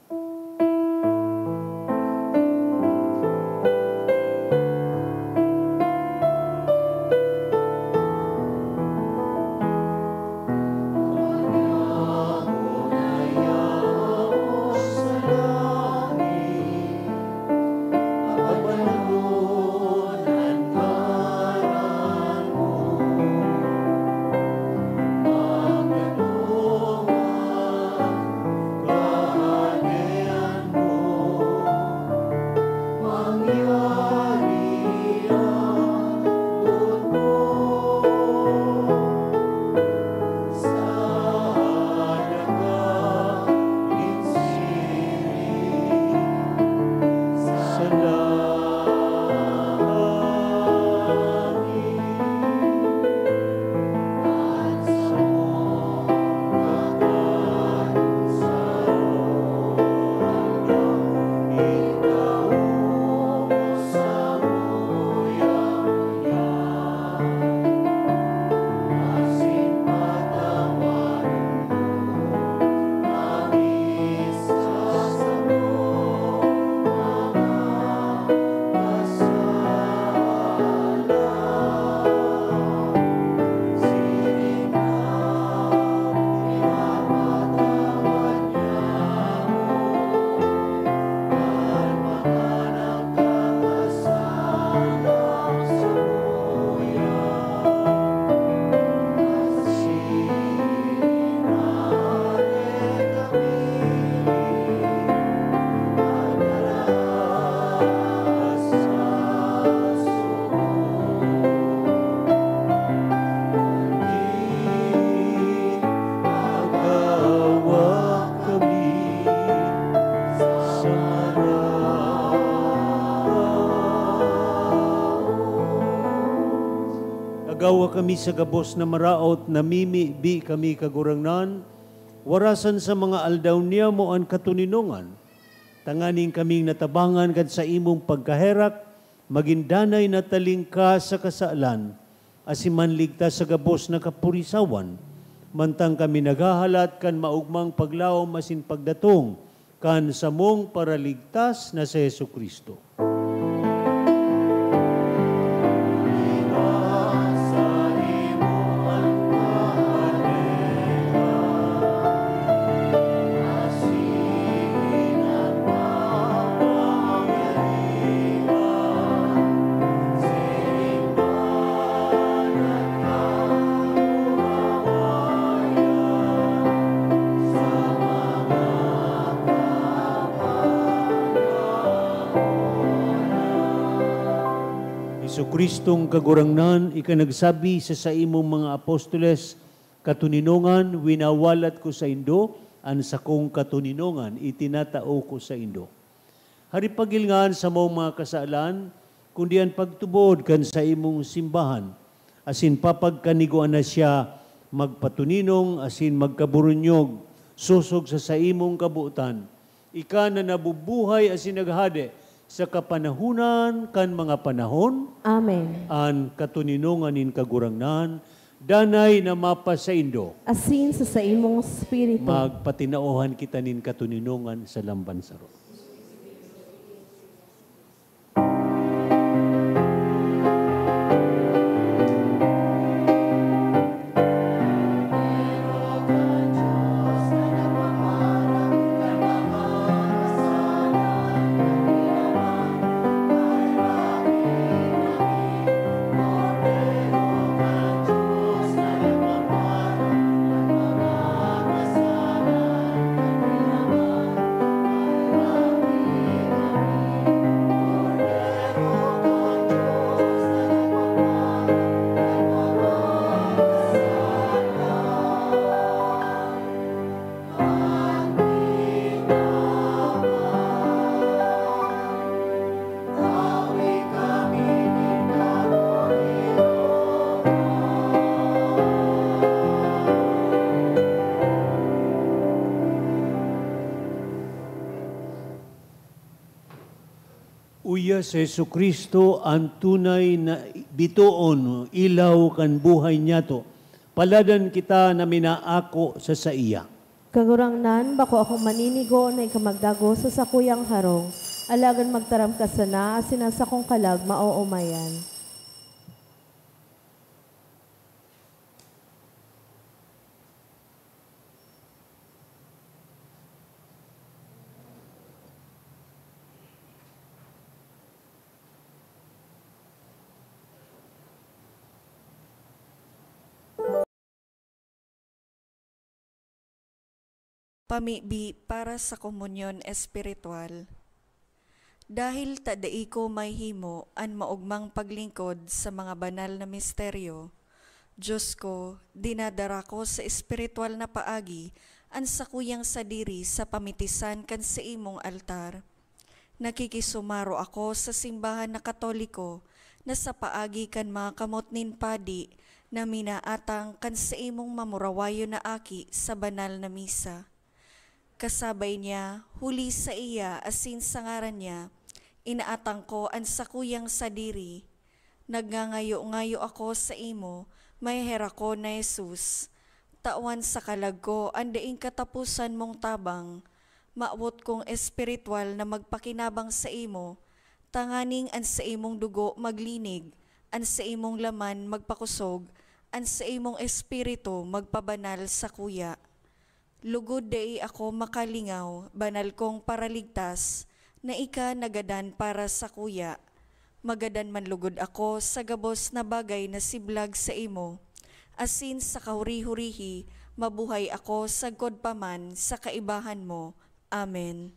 Agawa kami sa gabos na maraot, namimibi kami, Kagurangnan, warasan sa mga aldaw niyamo an katoninongan, tanganing kaming natabangan kan saimong pagkaherak, magin danay na talingkas sa kasalan, asin manligtas sa gabos na kapurisawan, mantang kami naghahalat kan maogmang paglaom asin pagdatong kan samong Paraligtas na si Jesu-Cristo. Jesu-Cristong Kagurangnan, ika nagsabi sa saimong mga apostoles, "Katoninongan, winawalat ko saindo, an sakong katoninongan itinatao ko saindo." Hari pagil ngan samong mga kasalan, kundi an pagtubod kan saimong simbahan, asin papagkanigoan na siya magpatoninong asin magkaburunyog sosog sa saimong kabotan, ika na nabubuhay asin naghahade sa kapanahonan kan mga panahon. Amen. An katoninongan nin Kagurangnan, danay na mapasaindo. Asin sa saimong espiritu. Magpatinaohan kita nin katoninongan sa lamban saro. Uya si Jesu-Cristo an tunay na bitoon, ilaw kan buhay niyato. Paladan kita na minaako sa saiya. Kagurangnan, bako akong maninigo na ika magdagos sa sakuyang harong, alagad magtaram ka sana asin an sakong kalag maoomayan. Pamibi para sa komunyon espiritual. Dahil ta dai ko mahihimo an maogmang paglingkod sa mga banal na misteryo, Dios ko, dinadara ko sa espiritual na paagi an sakuyang sadiri sa pamitisan kan saimong altar. Nakikisumaro ako sa simbahan na Katoliko na sa paagi kan mga kamot nin padi na minaatang kan saimong mamurawayon na aki sa banal na misa. Kasabay niya, huli saiya asin sa ngaran niya, inaatang ko an sakuyang sadiri. Nagngangayo-ngayo ako saimo, maheherakon na Jesus. Tawan sa kalag ko an daing kataposan mong tabang. Mawot kong espiritual na magpakinabang saimo, tanganing an saimong dugo maglinig, an saimong laman magpakosog, an saimong espiritu magpabanal sakuya. Lugod dai ako makalingaw, banal kong Paraligtas, na ika nagadan para sakuya. Magadan man lugod ako sa gabos na bagay na siblag saimo, asin sa kahuri-hurihi, mabuhay ako sagkod pa man sa kaibahan mo. Amen.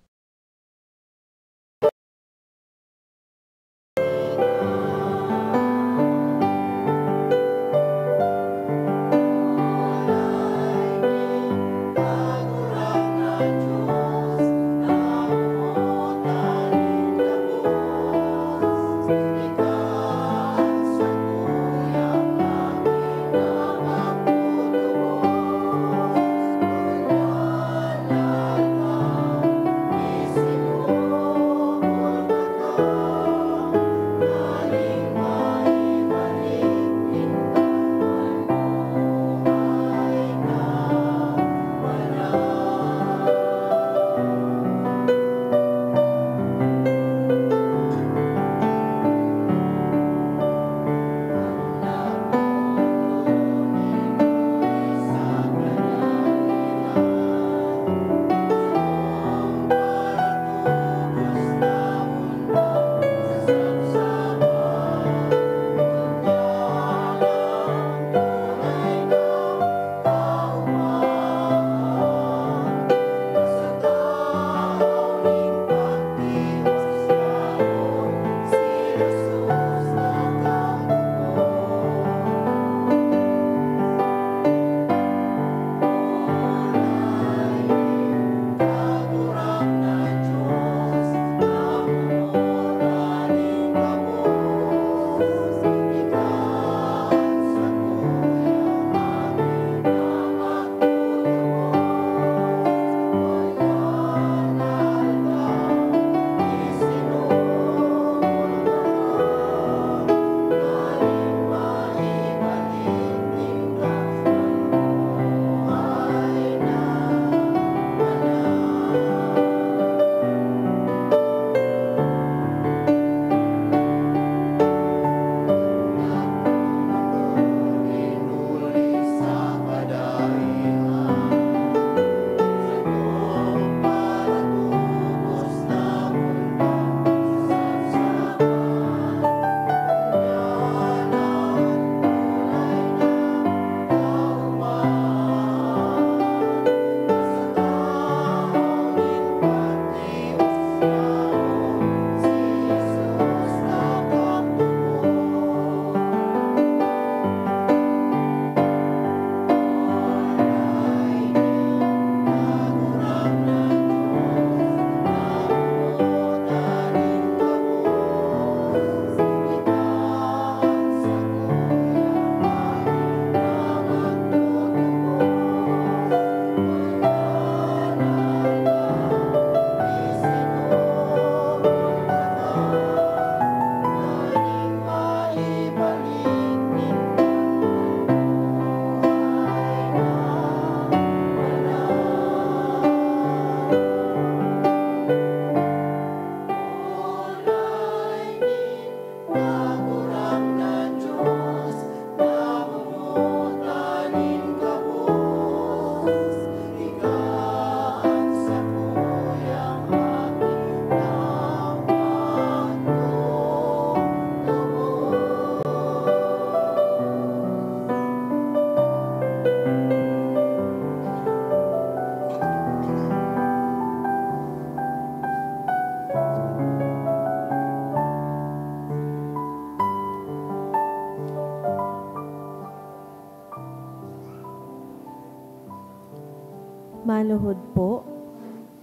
Maluhod po,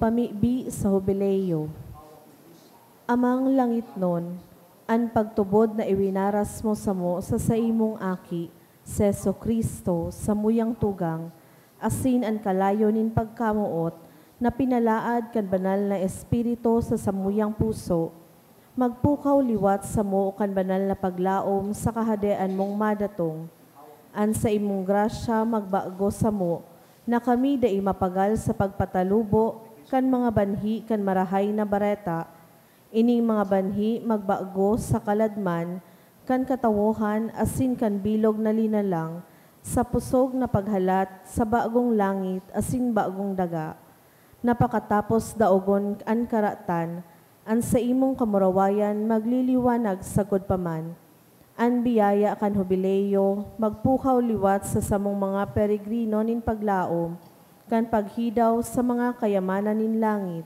pamibi sa Hubileo. Amang langitnon, an pagtubod na iwinaras mo samo sa saimong Aki, si Jesu-Cristo, samuyang tugang, asin an kalayo nin pagkamoot na pinalaad kan Banal na Espiritu sa samuyang puso, magpukaw liwat samo kan banal na paglaom sa Kahadean mong madatong. An saimong grasya magbago samo na kami dai mapagal sa pagpatalubo kan mga banhi kan Marahay na Bareta. Ining mga banhi magbago sa kaladman kan katawohan asin kan bilog na linalang sa pusog na paghalat sa bagong langit asin bagong daga, na pakatapos daogon an karatan, an saimong kamurawayan magliliwanag sagkod pa man. An biyaya kan Hubileo magpukaw liwat sa samong mga peregrino nin paglaom kan paghidaw sa mga kayamanan nin langit.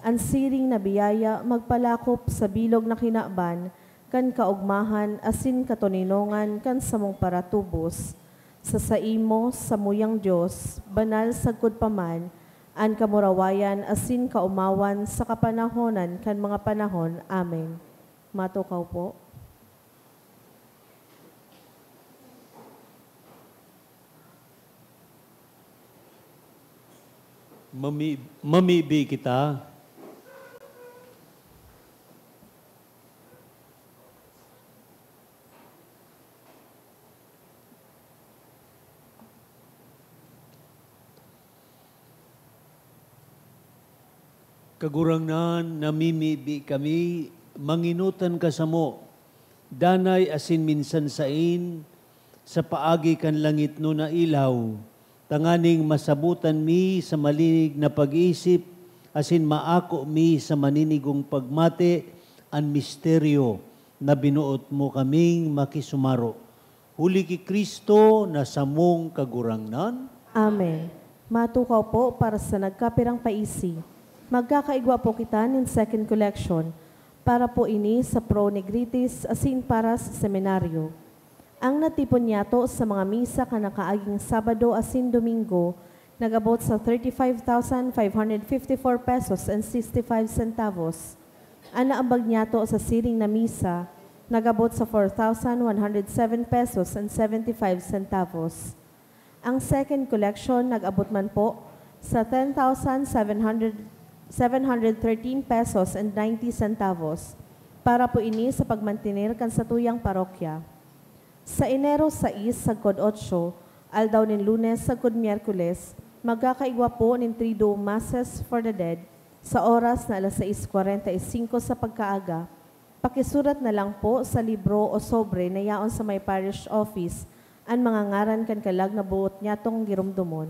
An siring na biyaya magpalakop sa bilog na kinaban kan kaogmahan asin katoninongan kan samong paratubos. Sa saimo, samuyang Dios, banal sagkod pa man, an kamurawayan asin kaomawan sa kapanahonan kan mga panahon. Amen. Matukaw po. Mami-, mamibi kita. Kagurangnan, namimibi kami, mangenotan ka samo, danay asin minsan sain, sa paagi kan langitnon na ilaw, tanganing masabotan mi sa malinig na pag-iisip asin maako mi sa maninigong pagmati an misteryo na binoot mo kaming makisumaro. Huli ki Cristo na samong Kagurangnan. Amen. Matukaw po para sa nagkapirang paisi. Magkakaigwa po kita nin second collection para po ini sa Pro Negritis asin para sa seminaryo. Ang natipon niyato sa mga misa kan nakaaging Sabado asin Domingo nag-abot sa thirty-five thousand five hundred fifty-four pesos and sixty-five centavos. An naambag niyato sa siring na misa nag-abot sa four thousand one hundred seven pesos and seventy-five centavos. Ang second collection nag-abot man po sa ten thousand seven hundred, seven hundred thirteen pesos and ninety centavos. Para po ini sa pagmantener kan satuyang parokya. Sa Enero sais sagkod otso, aldaw nin Lunes sagkod Miyerkules, magkakaigwa po nin Triduum Masses for the Dead sa oras na alas sais kwarenta y singko sa pagkaaga. Pakisurat na lang po sa libro o sobre na yaon sa may parish office an mga ngaran kan kalag na boot nyatong giromdomon.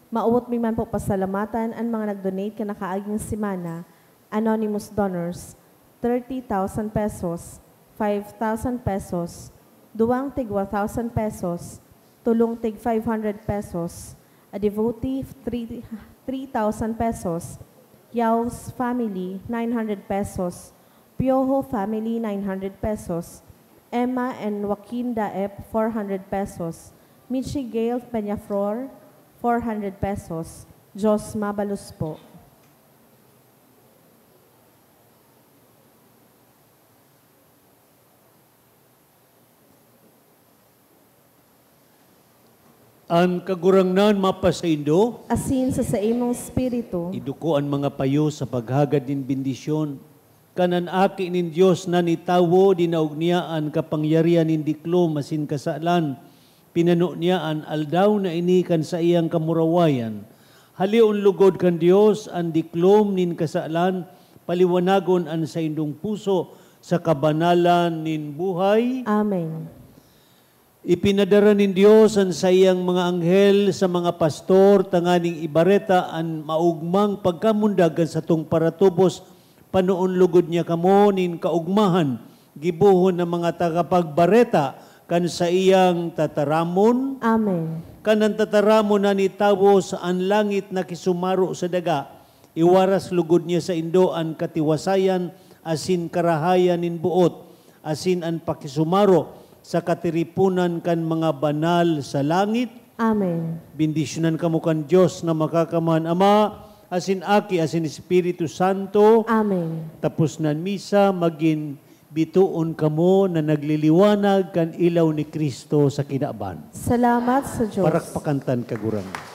Maawot mi man po pasalamatan an mga nag-donate kan nakaaging semana: anonymous donors, thirty thousand pesos, five thousand pesos, duwang tig one thousand pesos, tolong tig five hundred pesos, a devotee, three, three thousand pesos, Yao's family, nine hundred pesos, Piojo family, nine hundred pesos, Emma and Joaquin Daep, four hundred pesos, Michi Gail Peñaflor, four hundred pesos. Diyos mabalos po. An Kagurangnan mapasaindo. Asin sa saimong espiritu. Iduko an mga payo sa paghagad nin bendisyon. Kan an Aki nin Dios na nitawo, dinaog niya an kapangyarihan nin diklom asin kasalan. Pinano niya an aldaw na ini kan saiyang kamurawayan. Haleon logod kan Dios an diklom nin kasalan, paliwanagon an saindong puso sa kabanalan nin buhay. Amen. Ipinadara nin Dios an saiyang mga anghel sa mga pastor tanganing ibareta an maogmang pagkamundag kan satong paratubos. Panoon logod niya kamo nin kaogmahan, gibohon na mga tagapagbareta kan saiyang tataramon. Amen. Kan an tataramon na nitawo sa an langit nakisumaro sa daga, iwaras logod niya saindo an katiwasayan asin karahayan nin boot, asin an pakisumaro sa katiriponan kan mga banal sa langit. Amen. Bendisyonan kamo kan Dios na Makakamhan, Ama, asin Aki, asin Espiritu Santo. Amen. Tapos na an misa, magin bitoon kamo na nagliliwanag kan ilaw ni Cristo sa kinaban. Salamat sa Diyos. Parakpakan ta an Kagurangnan.